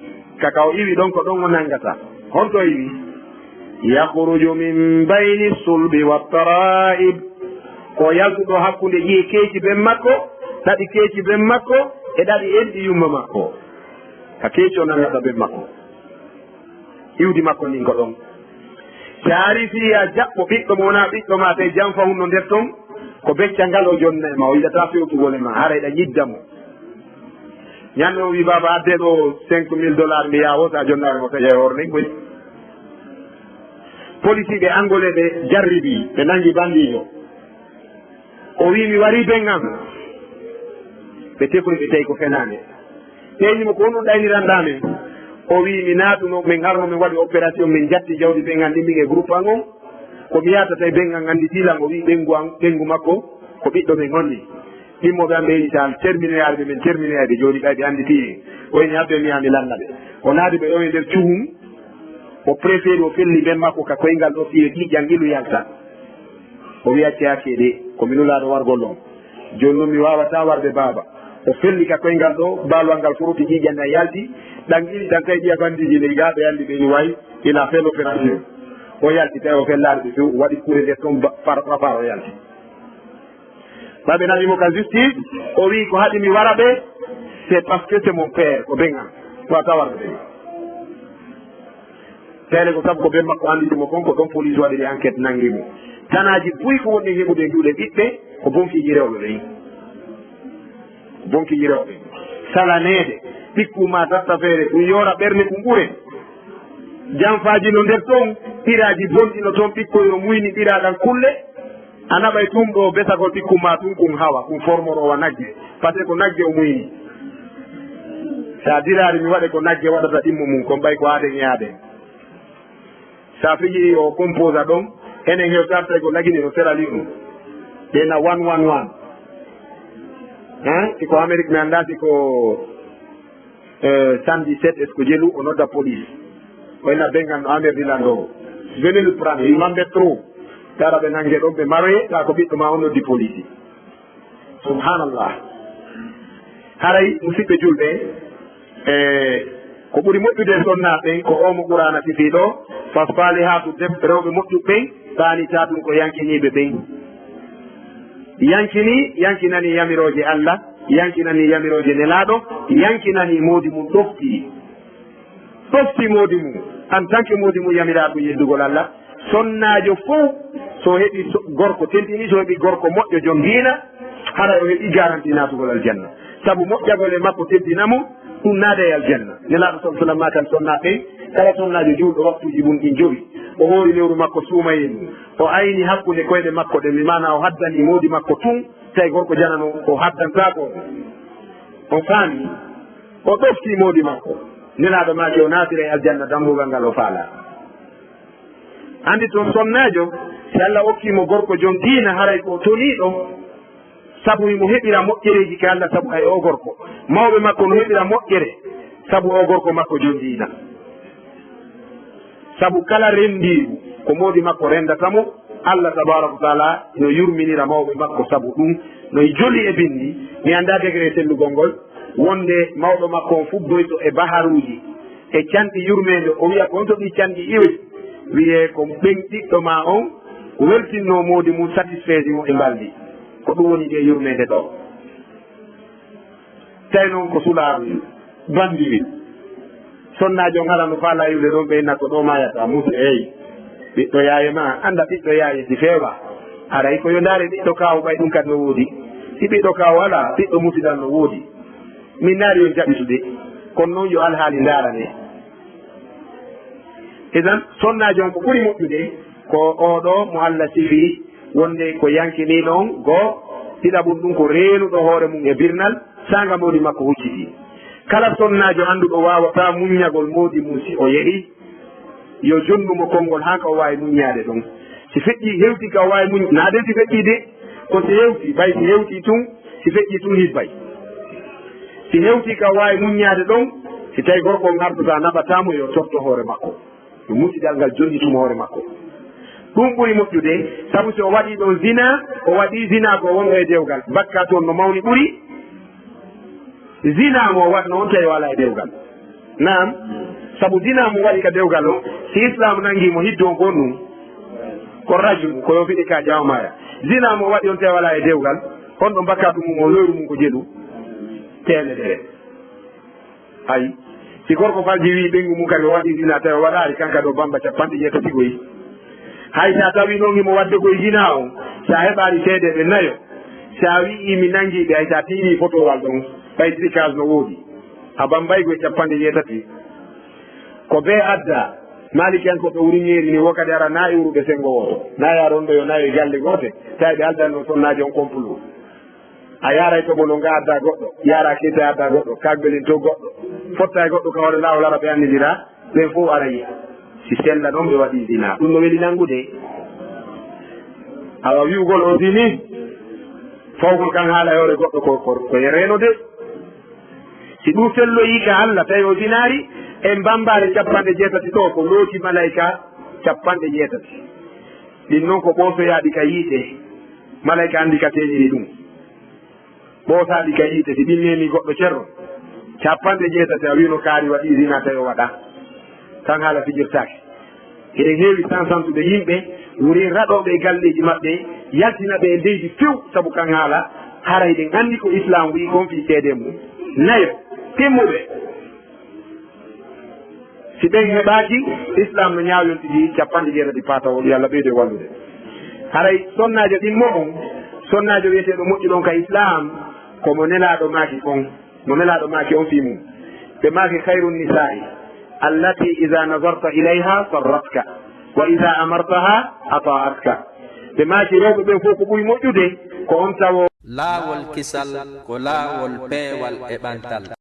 ka ka o iwi ɗon ko ɗon o nanngata. Honto o iwi? Yakhruju min bayni sulbi wa tara'ib. Ko yaltuɗo hakkunde ƴi'e keeci ben makko, ɗaɗi keeci ben makko, e ɗaɗi enɗi yumma makko. Ka keeci o nanngata ben makko. Iwdi makko ndin ko ɗon. Si a arii fii a jaɓɓo ɓiɗɗo mo wonaa ɓiɗɗo ma, tawi janfa hunno nder ton, ko beccal ngal o jonna e ma, o yiɗataa fewtugol e ma, hara hiɗa ñidda mo. Ñande o wi, "Baaba, addee ɗo cinq mille dollars, mi yaha, o sa jonnaare mo taƴa e hoore nden koy." Polisiiɓe angolais ɓe jarribi, ɓe nangi bandiijo. O wi, "Mi warii ben an." Ɓe tefoyi ɓe tawi ko fenaande. Ɓe inni mo, "Ko honɗum ɗayniranɗaa men?" O wi, "Mi naatuno, min arno, min waɗi opération, min jatti jawdi ben an ɗin, min e groupe an on. Ko mi yahata tawi ben an annditii lan." O wi, "Ɓeyngu an, ɓeyngu makko ko ɓiɗɗo men on ni." Ɗimmoɓe an ɓe inni, "Sa terminoyaali ɓe, min terminoyay ɓe jooni, ɓay ɓe annditii en." O inni, "Habbe mi yaha mi lalla ɓe." O naati ɓe ɗon e nder cuhun. O préféri o felli ben makko ka koyngal ɗo fii yo ƴiiƴan ilu yalta. O wi'i, "Acce hakkee de, ko mi nulaaɗo wargol on. Jooni non mi waawataa warde baaba." O felli ka koyngal ɗo, baalwal ngal foroki ƴiiƴan ɗan yalti, ɗan ili tan tawi ƴiya bandiiji ley gaa ɓe anndi ɓe ni wayi, il a fait l'opération. O yalti tawi o fellaali ɓe few, o waɗi kure nder ton ba-, far, far, far o yalti. Ɓay ɓe naɓi mo ka justice, o wi'i, "Ko haɗi mi wara ɓe, c'est parce que c'est mon père, ko ben an, ko a tawarɓe ɓe." Tele ko sabu ko ben makko annditi mo kon, ko ɗon police waɗiri enquête nanngi mo. Tanaaji buy ko woni heɓude e juuɗe ɓiɓɓe, ko bonkiiji rewɓe ɓen. Ko bonkiiji rewɓe. Salaneede, ɓikku ma tatta feere, ɗum yoora ɓernde, ɗum ɓure. Janfaaji no nder ton, ɓiraaji bonɗi no ton, ɓikkoy no muyni ɓiraaɗan kulle. A naɓay tun ɗo besagol ɓikkun maa tun, kun hawa, kun formoroo wa nagge. Parce que ko nagge o muyni. Sa diraari mi waɗe ko nagge waɗata ɗimmo mum, kon ɓay ko aaden e aaden. Sa fiji o composa ɗon, enen hewtartay ko lagini no Sierra Leone. Ɓe na wan wan wan. Hein? Si ko Amérique mi anndaa si ko, eh, cent dix-sept, est-ce que jelu o nodda police? O ina bengan no Amérique lan ɗo. Venez le prendre, il m'embête trop. Tara ɓe nange ɗon, ɓe maroye, ta ko ɓiɗɗo ma o noddi police. Subhanallah. Haray, musidɓe julɓe, e ko ɓuri moƴƴude e sonnaaɓe ɓen, ko oo mo Qur'aana sifii ɗo, "Fassalihatu", deb-, rewɓe moƴƴuɓe ɓen, qaanitaatun, ko yankiniiɓe ɓen. Yankini, yankinanii yamirooje Allah, yankinanii yamirooje Nelaaɗo, yankinanii moodi mum ɗofti. Ɗofti moodi mum, en tant que moodi mum yamiraaɗo yeddugol Allah. Sonnaajo fow, so heɓi so-, gorko tentini, so heɓi gorko moƴƴo jon diina, hara o heɓi garanti naatugol aljanna. Sabu moƴƴagol e makko teddina mo, ɗum naada e aljanna. Nelaaɗo sallallahu alaihi wasallam maakan sonnaaɓe, kala sonnaajo juulɗo waktuuji mum ɗin jowi, o hoori lewru makko suumayee mum, o ayni hakkunde koyɗe makko ɗen, mi maana o haddani moodi makko tun, tawi gorko janano o haddantaako. On faami? O ɗofti moodi makko. Nelaaɗo maaki o naatira e aljanna dambugal ngal o faalaa. Anndi toon sonnaajo, si Alla okkii mo gorko joom diina, haray ko o toniiɗo, sabu himo heɓira moƴƴereeji ka Alla, sabu hay oo gorko. Mawɓe makko no heɓira moƴƴere, sabu oo gorko makko joom diina. Sabu kala renndiiɗo, ko moodi makko renndata mo, Alla tabaaraka wa taala no yurminira mawɓe makko sabu ɗum, no joli e binndi, mi anndaa degré sellugol ngol, wonde mawɗo makko on fubboyto e baharuuji, e canɗi yurmeende, o wiya ko honto ɗi canɗi iwi? Wiyee ko ɓen ɓiɗɗo maa on weltinnoo moodi mum, satisfaisi mo e mbalndi. Ko ɗum woni ɗee yurmeende ɗoo. Tawi noon ko sulaaru banndi wi. Sonnaajo on hara no faalaa iwde ɗon, ɓe inna ko ɗoo maayata, musa eey. Ɓiɗɗo yaaye maa, annda ɓiɗɗo yaaye si feewaa. Aray ko yo ndaare ɓiɗɗo kaaw ɓay ɗum kadi no woodi. Si ɓiɗɗo kaaw alaa, ɓiɗɗo musidal no woodi. Min ndaari on jaɓitude. Kono noon yo alhaali ndaarane. Idan, sonnaajo on ko ɓuri moƴƴude ko oo ɗoo mo Alla sifii wonde ko yankiniiɗo on, goo, ɗiɗaɓun ɗum ko reenuɗo hoore mum e birnal, saanga moodi makko hucciti. Kala sonnaajo annduɗo waawataa muññagol moodi mum si o yehi, yo jonnu mo konngol haa ka o waawi muññaade ɗon. Si feƴƴii, hewtii ka o waawi muñ-, naa den si feƴƴii de, ko si hewtii, ɓay si hewtii tun, si feƴƴii tun hibbay. Si hewtii ka o waawi muññaade ɗon, si tawi gorko on artataa naɓataa mo, yo totto hoore makko. Ɗum musidal ngal jonnituma hoore makko. Ɗum ɓuri moƴƴude, sabu si o waɗii ɗon zina, o waɗii zina ko wonɗo e dewgal. Bakkaatu on no mawni ɓuri zina mo o waɗno on tawi o alaa e dewgal. Naam, sabu zina mo waɗi ka dewgal on, si Islaam nangii mo hiddu on ko honɗum? Ko rajmu, ko yo fiɗi ka ƴawa maaya. Zina mo waɗi on tawi o alaa e dewgal, honɗum bakkaatu mum on, lewru mum ko jelu? Teemedere. Ayi, si gorko falji wii ɓeyngu mum kadi o waɗii zina tawi o waɗaali, kanka ɗo bamba capanɗe jeetati goy. Hay sa tawi noon himo waɗde koye zina on, sa heɓaali seedeeɓe nayo, sa wi'ii mi nangii ɓe, hay sa tiirii fotowal ɗon, ɓay tricage no woodi, a bambay koye capanɗe jeetati. Ko bee adda, Maalikiyankoɓe wuri ñeeri ni, wo kadi ara na iwruɓe senngo wooto, na yaron ɗo yo nayo e galle goote, tawi ɓe aldanno sonnaajo on complot. A yaaray toɓo no nga adda goɗɗo, yaara kese adda goɗɗo, kagbelin to goɗɗo, fotta e goɗɗo ka hoore laawol, ara ɓe anndindira, ɓen fof ara yi'a. Si sella ɗon ɓe waɗi zina, ɗum no weli nanngude. Awa wi'ugol o zini, fawgol kan haala e hoore goɗɗo ko, ko, ko yereno de. Si ɗum selloyii ka Alla, tawi o zinaari, en bambaare capanɗe jeetati ɗo, ko looti malayka capanɗe jeetati. Ɗin non ko ɓoosoyaaɗi ka yiite, malayka anndi ka teeñiri ɗum. Ɓoosaaɗi ka yiite, si ɗin neemi goɗɗo cerro, capanɗe jeetati a wiino kaari waɗi zina tawi o waɗa. Kan haala fijirtaake. Eɗen heewi sansantude yimɓe, wurin raɗooɓe e galleeji maɓɓe, yaltina ɓe e leydi few, sabu kan haala, haray ɗen anndi ko Islaam wi'i kon fii ceede mum. Nayo, timmuɓe. Si ɓen heɓaaki, Islaam no ñaawi on tigi capanɗe jeetati paatawol, yo Alla ɓeydu e wallude. Haray sonnaajo ɗimmo on, sonnaajo wi'eteeɗo moƴƴuɗo on ka Islaam, ko mo Nelaaɗo maaki kon, mo Nelaaɗo maaki on fii mum. Ɓe maaki, "Khayru nisaa'i allati iza nazarta ilayha sarratka, wa iza amartaha ata'atka." Ɓe maaki, rewɓe ɓen fof ko ɓuri moƴƴude, ko on tawo. Laawol kisal ko laawol peewal e ɓantal.